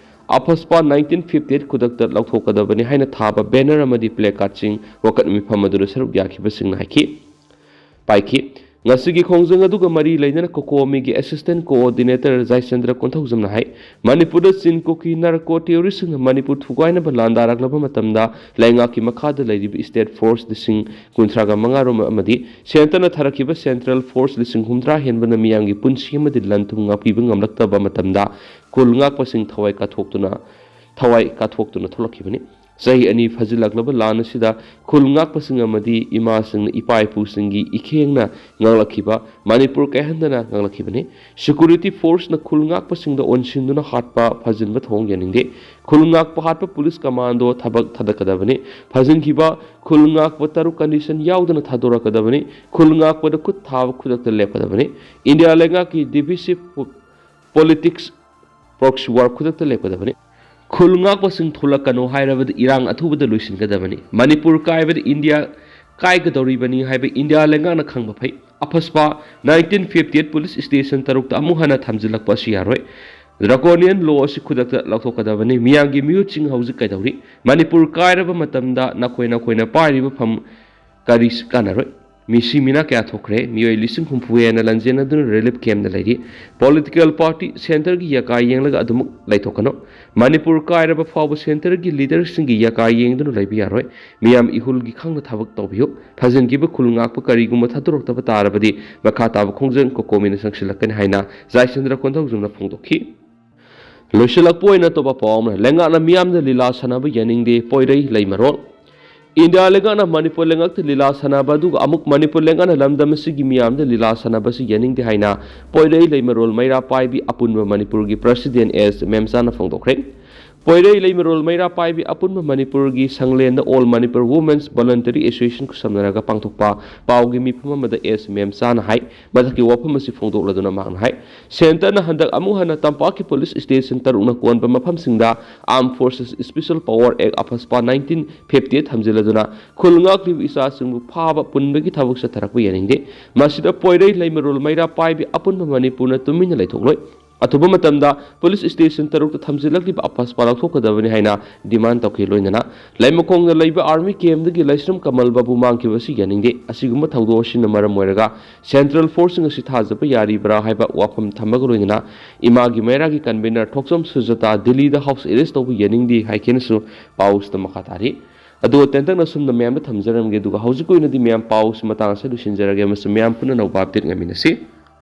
ꯑꯐꯁꯄꯥ ꯅꯥꯏꯟꯇꯤꯟ ꯐꯤꯐꯇꯤ ꯑꯩꯠ ꯈꯨꯗꯛꯇ ꯂꯧꯊꯣꯛꯀꯗꯕꯅꯤ ꯍꯥꯏꯅ ꯊꯥꯕ ꯕꯦꯅꯔ ꯑꯃꯗꯤ ꯄ꯭ꯂꯦ ꯀꯥꯔꯗꯁꯤꯡ ꯋꯥꯀꯠ ꯃꯤꯐꯝ ꯑꯗꯨꯗ ꯁꯔꯨꯛ ꯌꯥꯈꯤꯕꯁꯤꯡꯅ ꯍꯥꯏꯈꯤ꯫ ꯄꯥꯏꯈꯤ꯫ ꯉꯁꯤꯒꯤ ꯈꯣꯡꯖꯪ ꯑꯗꯨꯒ ꯃꯔꯤ ꯂꯩꯅꯅ ꯀꯣꯀꯣꯃꯤꯒꯤ ꯑꯦꯁꯤꯁ꯭ꯇꯦꯟꯠ ꯀꯣꯑꯣꯔꯗꯤꯅꯦꯇꯔ ꯖꯥꯏꯆꯟꯗ꯭ꯔ ꯀꯣꯟꯊꯧꯖꯝꯅ ꯍꯥꯏ, ꯃꯅꯤꯄꯨꯔꯗ ꯆꯤꯟ ꯀꯨꯀꯤ ꯅꯥꯔꯀꯣ ꯇꯦꯔꯣꯔꯤꯁ꯭ꯠꯁꯤꯡꯅ ꯃꯅꯤꯄꯨꯔ ꯊꯨꯒꯥꯏꯅꯕ ꯂꯥꯟꯗꯥꯔꯛꯂꯕ ꯃꯇꯝꯗ ꯂꯩꯉꯥꯛꯀꯤ ꯃꯈꯥꯗ ꯂꯩꯔꯤꯕ ꯁ꯭ꯇꯦꯠ ꯐꯣꯔꯁ ꯂꯤꯁꯤꯡ ꯀꯨꯟꯊ꯭ꯔꯥꯒ ꯃꯉꯥ ꯔꯣꯝ ꯑꯃꯗꯤ ꯁꯦꯟꯇꯔꯅ ꯊꯥꯔꯛꯈꯤꯕ ꯁꯦꯟꯇ꯭ꯔꯦꯜ ꯐꯣꯔꯁ ꯂꯤꯁꯤꯡ ꯍꯨꯝꯗ꯭ꯔꯥ ꯍꯦꯟꯕꯅ ꯃꯤꯌꯥꯝꯒꯤ ꯄꯨꯟꯁꯤ ꯑꯃꯗꯤ ꯂꯟ ꯊꯨꯝ ꯉꯥꯛꯄꯤꯕ ꯉꯝꯂꯛꯇꯕ ꯃꯇꯝꯗ ꯈꯨꯜ ꯉꯥꯛꯄꯁꯤꯡ ꯊꯋꯥꯏ ꯀꯠꯊꯣꯛꯇꯨꯅ, ꯊꯋꯥꯏ ꯀꯠꯊꯣꯛꯇꯨꯅ ꯊꯣꯛꯂꯛꯈꯤꯕꯅꯤ꯫ ꯆꯍꯤ ꯑꯅꯤ ꯐꯥꯖꯤꯜꯂꯛꯂꯕ ꯂꯥꯟ ꯑꯁꯤꯗ ꯈꯨꯜ ꯉꯥꯛꯄꯁꯤꯡ ꯑꯃꯗꯤ ꯏꯃꯥꯁꯤꯡꯅ ꯏꯄꯥ ꯏꯄꯨꯁꯤꯡꯒꯤ ꯏꯈꯦꯡꯅ ꯉꯥꯡꯂꯛꯈꯤꯕ ꯃꯅꯤꯄꯨꯔ ꯀꯥꯏꯍꯟꯗꯅ ꯉꯥꯡꯂꯛꯈꯤꯕꯅꯤ꯫ ꯁꯦꯀ꯭ꯌꯨꯔꯤꯇꯤ ꯐꯣꯔꯁꯅ ꯈꯨꯜ ꯉꯥꯛꯄꯁꯤꯡꯗ ꯑꯣꯟꯁꯤꯟꯗꯨꯅ ꯍꯥꯠꯄ, ꯐꯥꯖꯤꯟꯕ ꯊꯑꯣꯡ ꯌꯥꯅꯤꯡꯗꯦ꯫ ꯈꯨꯜ ꯉꯥꯛꯄ ꯍꯥꯠꯄ ꯄꯨꯂꯤꯁ ꯀꯃꯥꯟꯗꯣ ꯊꯕꯛ ꯊꯥꯗꯣꯛꯀꯗꯕꯅꯤ꯫ ꯐꯥꯖꯤꯟꯈꯤꯕ ꯈꯨꯜ ꯉꯥꯛꯄ ꯇꯔꯨꯛ ꯀꯟꯗꯤꯁꯟ ꯌꯥꯎꯗꯅ ꯊꯥꯗꯣꯔꯛꯀꯗꯕꯅꯤ꯫ ꯈꯨꯜ ꯉꯥꯛꯄꯗ ꯈꯨꯠ ꯊꯥꯕ ꯈꯨꯗꯛꯇ ꯂꯦꯞꯀꯗꯕꯅꯤ꯫ ꯏꯟꯗꯤꯌꯥ ꯂꯩꯉꯥꯛꯀꯤ ꯗꯤꯚꯤꯁꯤꯚ ꯄꯣꯂꯤꯇꯤꯛꯁ ꯄ꯭ꯔꯣꯛꯁꯤ ꯋꯥꯔ ꯈꯨꯗꯛꯇ ꯂꯦꯞꯀꯗꯕꯅꯤ꯫ ꯈꯨꯜ ꯉꯥꯛꯄꯁꯤꯡ ꯊꯣꯛꯂꯛꯀꯅꯨ ꯍꯥꯏꯔꯕꯗꯤ ꯏꯔꯥꯡ ꯑꯊꯨꯕꯗ ꯂꯣꯏꯁꯤꯟꯒꯗꯕꯅꯤ꯫ ꯃꯅꯤꯄꯨꯔ ꯀꯥꯏꯕꯗ ꯏꯟꯗꯤꯌꯥ ꯀꯥꯏꯒꯗꯧꯔꯤꯕꯅꯤ ꯍꯥꯏꯕ ꯏꯟꯗꯤꯌꯥ ꯂꯩꯉꯥꯛꯅ ꯈꯪꯕ ꯐꯩ꯫ ꯑꯐꯁꯄꯥ nineteen fifty eight police station ꯇꯔꯨꯛꯇ ꯑꯃꯨꯛ ꯍꯟꯅ ꯊꯝꯖꯤꯜꯂꯛꯄ ꯑꯁꯤ ꯌꯥꯔꯣꯏ꯫ ꯗ꯭ꯔꯥꯀꯣꯅꯤꯌꯟ ꯂꯣ ꯑꯁꯤ ꯈꯨꯗꯛꯇ ꯂꯧꯊꯣꯛꯀꯗꯕꯅꯤ꯫ ꯃꯤꯌꯥꯝꯒꯤ ꯃꯤꯍꯨꯠꯁꯤꯡ ꯍꯧꯖꯤꯛ ꯀꯩꯗꯧꯔꯤ? ꯃꯅꯤꯄꯨꯔ ꯀꯥꯏꯔꯕ ꯃꯇꯝꯗ ꯅꯈꯣꯏ ꯅꯈꯣꯏꯅ ꯄꯥꯏꯔꯤꯕ ꯐꯝ ꯀꯔꯤꯁꯨ ꯀꯥꯟꯅꯔꯣꯏ꯫ ꯃꯤꯁꯤ ꯃꯤꯅꯥ ꯀꯌꯥ ꯊꯣꯛꯈ꯭ꯔꯦ? ꯃꯤꯑꯣꯏ ꯂꯤꯁꯤꯡ ꯍꯨꯝꯐꯨ ꯍꯦꯟꯅ ꯂꯟꯖꯦꯟꯅꯗꯨꯅ ꯔꯤꯂꯤꯐ ꯀꯦꯝꯞꯇ ꯂꯩꯔꯤ꯫ ꯄꯣꯂꯤꯇꯤꯀꯦꯜ ꯄꯥꯔꯇꯤ ꯁꯦꯟꯇꯔꯒꯤ ꯌꯥꯀꯥ ꯌꯦꯡꯂꯒ ꯑꯗꯨꯃꯛ ꯂꯩꯊꯣꯛꯀꯅꯨ꯫ ꯃꯅꯤꯄꯨꯔ ꯀꯥꯏꯔꯕ ꯐꯥꯎꯕ ꯁꯦꯟꯇꯔꯒꯤ ꯂꯤꯗꯔꯁꯤꯡꯒꯤ ꯌꯥꯀꯥ ꯌꯦꯡꯗꯨꯅ ꯂꯩꯕ ꯌꯥꯔꯣꯏ꯫ ꯃꯤꯌꯥꯝ ꯏꯍꯨꯜꯒꯤ ꯈꯪꯅ ꯊꯕꯛ ꯇꯧꯕꯤꯌꯨ꯫ ꯐꯥꯖꯤꯟꯈꯤꯕ ꯈꯨꯜ ꯉꯥꯛꯄ ꯀꯔꯤꯒꯨꯝꯕ ꯊꯥꯗꯣꯔꯛꯇꯕ ꯇꯥꯔꯕꯗꯤ ꯃꯈꯥ ꯇꯥꯕ ꯈꯣꯡꯖꯪ ꯀꯣꯀꯣꯃꯤꯅ ꯆꯪꯁꯤꯜꯂꯛꯀꯅꯤ ꯍꯥꯏꯅ ꯖꯥꯏꯆꯟꯗ꯭ꯔ ꯀꯣꯟꯊꯧꯖꯝꯅ ꯐꯣꯡꯗꯣꯛꯈꯤ꯫ ꯂꯣꯏꯁꯤꯜꯂꯛꯄ ꯑꯣꯏꯅ ꯑꯇꯣꯞꯄ ꯄꯥꯎ ꯑꯃꯅ, ꯂꯩꯉꯥꯛꯅ ꯃꯤꯌꯥꯝꯗ ꯂꯤꯂꯥ ꯁꯥꯟꯅꯕ ꯌꯥꯅꯤꯡꯗꯦ, ꯄꯣꯏꯔꯩ ꯂꯩꯃꯔꯣꯜ꯫ ꯏꯟꯗꯤꯌꯥ ꯂꯩꯉꯥꯛꯅ ꯃꯅꯤꯄꯨꯔ ꯂꯩꯉꯥꯛꯇ ꯂꯤꯂꯥ ꯁꯥꯟꯅꯕ ꯑꯗꯨꯒ ꯑꯃꯨꯛ ꯃꯅꯤꯄꯨꯔ ꯂꯩꯉꯥꯛꯅ ꯂꯝꯗꯝ ꯑꯁꯤꯒꯤ ꯃꯤꯌꯥꯝꯗ ꯂꯤꯂꯥ ꯁꯥꯟꯅꯕ ꯑꯁꯤ ꯌꯥꯅꯤꯡꯗꯦ ꯍꯥꯏꯅ ꯄꯣꯏꯔꯩ ꯂꯩꯃꯔꯣꯜ ꯃꯩꯔꯥ ꯄꯥꯏꯕꯤ ꯑꯄꯨꯟꯕ ꯃꯅꯤꯄꯨꯔꯒꯤ ꯄ꯭ꯔꯁꯤꯗꯦꯟꯠ ꯑꯦꯁ ꯃꯦꯝꯆꯥꯅ ꯐꯣꯡꯗꯣꯛꯈ꯭ꯔꯦ꯫ ꯄꯣꯏꯔꯩ ꯂꯩꯃꯔꯣꯜ ꯃꯩꯔꯥ ꯄꯥꯏꯕꯤ ꯑꯄꯨꯟꯕ ꯃꯅꯤꯄꯨꯔꯒꯤ ꯁꯪꯂꯦꯟꯗ All Manipur Women's Voluntary Association ꯈꯨꯠꯁꯝꯅꯔꯒ ꯄꯥꯡꯊꯣꯛꯄ ꯄꯥꯎꯒꯤ ꯃꯤꯐꯝ ꯑꯃꯗ ꯑꯦꯁ ꯃꯦꯝꯆꯥꯅ ꯍꯥꯏ꯫ ꯃꯊꯛꯀꯤ ꯋꯥꯐꯝ ꯑꯁꯤ ꯐꯣꯡꯗꯣꯛꯂꯗꯨꯅ ꯃꯍꯥꯛꯅ ꯍꯥꯏ, ꯁꯦꯟꯇꯔꯅ ꯍꯟꯗꯛ ꯑꯃꯨꯛ ꯍꯟꯅ ꯇꯝꯄꯥꯛꯀꯤ ꯄꯨꯂꯤꯁ ꯁ꯭ꯇꯦꯁꯟ ꯇꯔꯨꯛꯅ ꯀꯣꯟꯕ ꯃꯐꯝꯁꯤꯡꯗ Armed Forces Special Power Act, AFSPA nineteen fifty eight ꯊꯝꯖꯤꯜꯂꯗꯨꯅ ꯈꯨꯜ ꯉꯥꯛꯂꯤꯕ ꯏꯆꯥꯁꯤꯡꯕꯨ ꯐꯥꯕ ꯄꯨꯟꯕꯒꯤ ꯊꯕꯛ ꯆꯠꯊꯔꯛꯄ ꯌꯥꯅꯤꯡꯗꯦ꯫ ꯃꯁꯤꯗ ꯄꯣꯏꯔꯩ ꯂꯩꯃꯔꯣꯜ ꯃꯩꯔꯥ ꯄꯥꯏꯕꯤ ꯑꯄꯨꯟꯕ ꯃꯅꯤꯄꯨꯔꯅ ꯇꯨꯃꯤꯟꯅ ꯂꯩꯊꯣꯛꯂꯣꯏ꯫ ꯑꯊꯨꯕ ꯃꯇꯝꯗ ꯄꯨꯂꯤꯁ ꯁ꯭ꯇꯦꯁꯟ ꯇꯔꯨꯛꯇ ꯊꯝꯖꯤꯜꯂꯛꯂꯤꯕ AFSPA ꯂꯧꯊꯣꯛꯀꯗꯕꯅꯤ ꯍꯥꯏꯅ ꯗꯤꯃꯥꯟ ꯇꯧꯈꯤ꯫ ꯂꯣꯏꯅꯅ ꯂꯩꯃꯈꯣꯡꯗ ꯂꯩꯕ ꯑꯥꯔꯃꯤ ꯀꯦꯝꯗꯒꯤ ꯂꯥꯏꯁ꯭ꯔꯝ ꯀꯃꯜ ꯕꯥꯕꯨ ꯃꯥꯡꯈꯤꯕ ꯑꯁꯤ ꯌꯥꯅꯤꯡꯗꯦ꯫ ꯑꯁꯤꯒꯨꯝꯕ ꯊꯧꯗꯣꯛ ꯑꯁꯤꯅ ꯃꯔꯝ ꯑꯣꯏꯔꯒ ꯁꯦꯟꯇ꯭ꯔꯦꯜ ꯐꯣꯔꯁꯁꯤꯡ ꯑꯁꯤ ꯊꯥꯖꯕ ꯌꯥꯔꯤꯕ꯭ꯔꯥ ꯍꯥꯏꯕ ꯋꯥꯐꯝ ꯊꯝꯕꯒ ꯂꯣꯏꯅꯅ ꯏꯃꯥꯒꯤ ꯃꯩꯔꯥꯒꯤ ꯀꯟꯚꯦꯅꯔ ꯊꯣꯛꯆꯝ ꯁꯨꯖꯥꯇꯥ ꯗꯤꯜꯂꯤꯗ ꯍꯥꯎꯁ ꯑꯦꯔꯦꯁ ꯇꯧꯕ ꯌꯥꯅꯤꯡꯗꯦ ꯍꯥꯏꯈꯤꯅꯁꯨ ꯄꯥꯎꯁꯤꯗ ꯃꯈꯥ ꯇꯥꯔꯤ꯫ ꯑꯗꯨꯒ ꯇꯦꯟꯇꯛꯅ ꯁꯨꯝꯅ ꯃꯌꯥꯝꯗ ꯊꯝꯖꯔꯝꯒꯦ, ꯑꯗꯨꯒ ꯍꯧꯖꯤꯛꯀꯤ ꯑꯣꯏꯅꯗꯤ ꯃꯌꯥꯝ ꯄꯥꯎꯁꯤ ꯃꯇꯥꯡ ꯑꯁꯤꯗ ꯂꯣꯏꯁꯤꯟꯖꯔꯒꯦ ꯑꯃꯁꯨꯡ ꯃꯌꯥꯝ ꯄꯨꯟꯅ ꯑꯅꯧꯕ ꯑꯞꯗꯦꯠ ꯉꯥꯏꯃꯤꯟꯅꯁꯤ꯫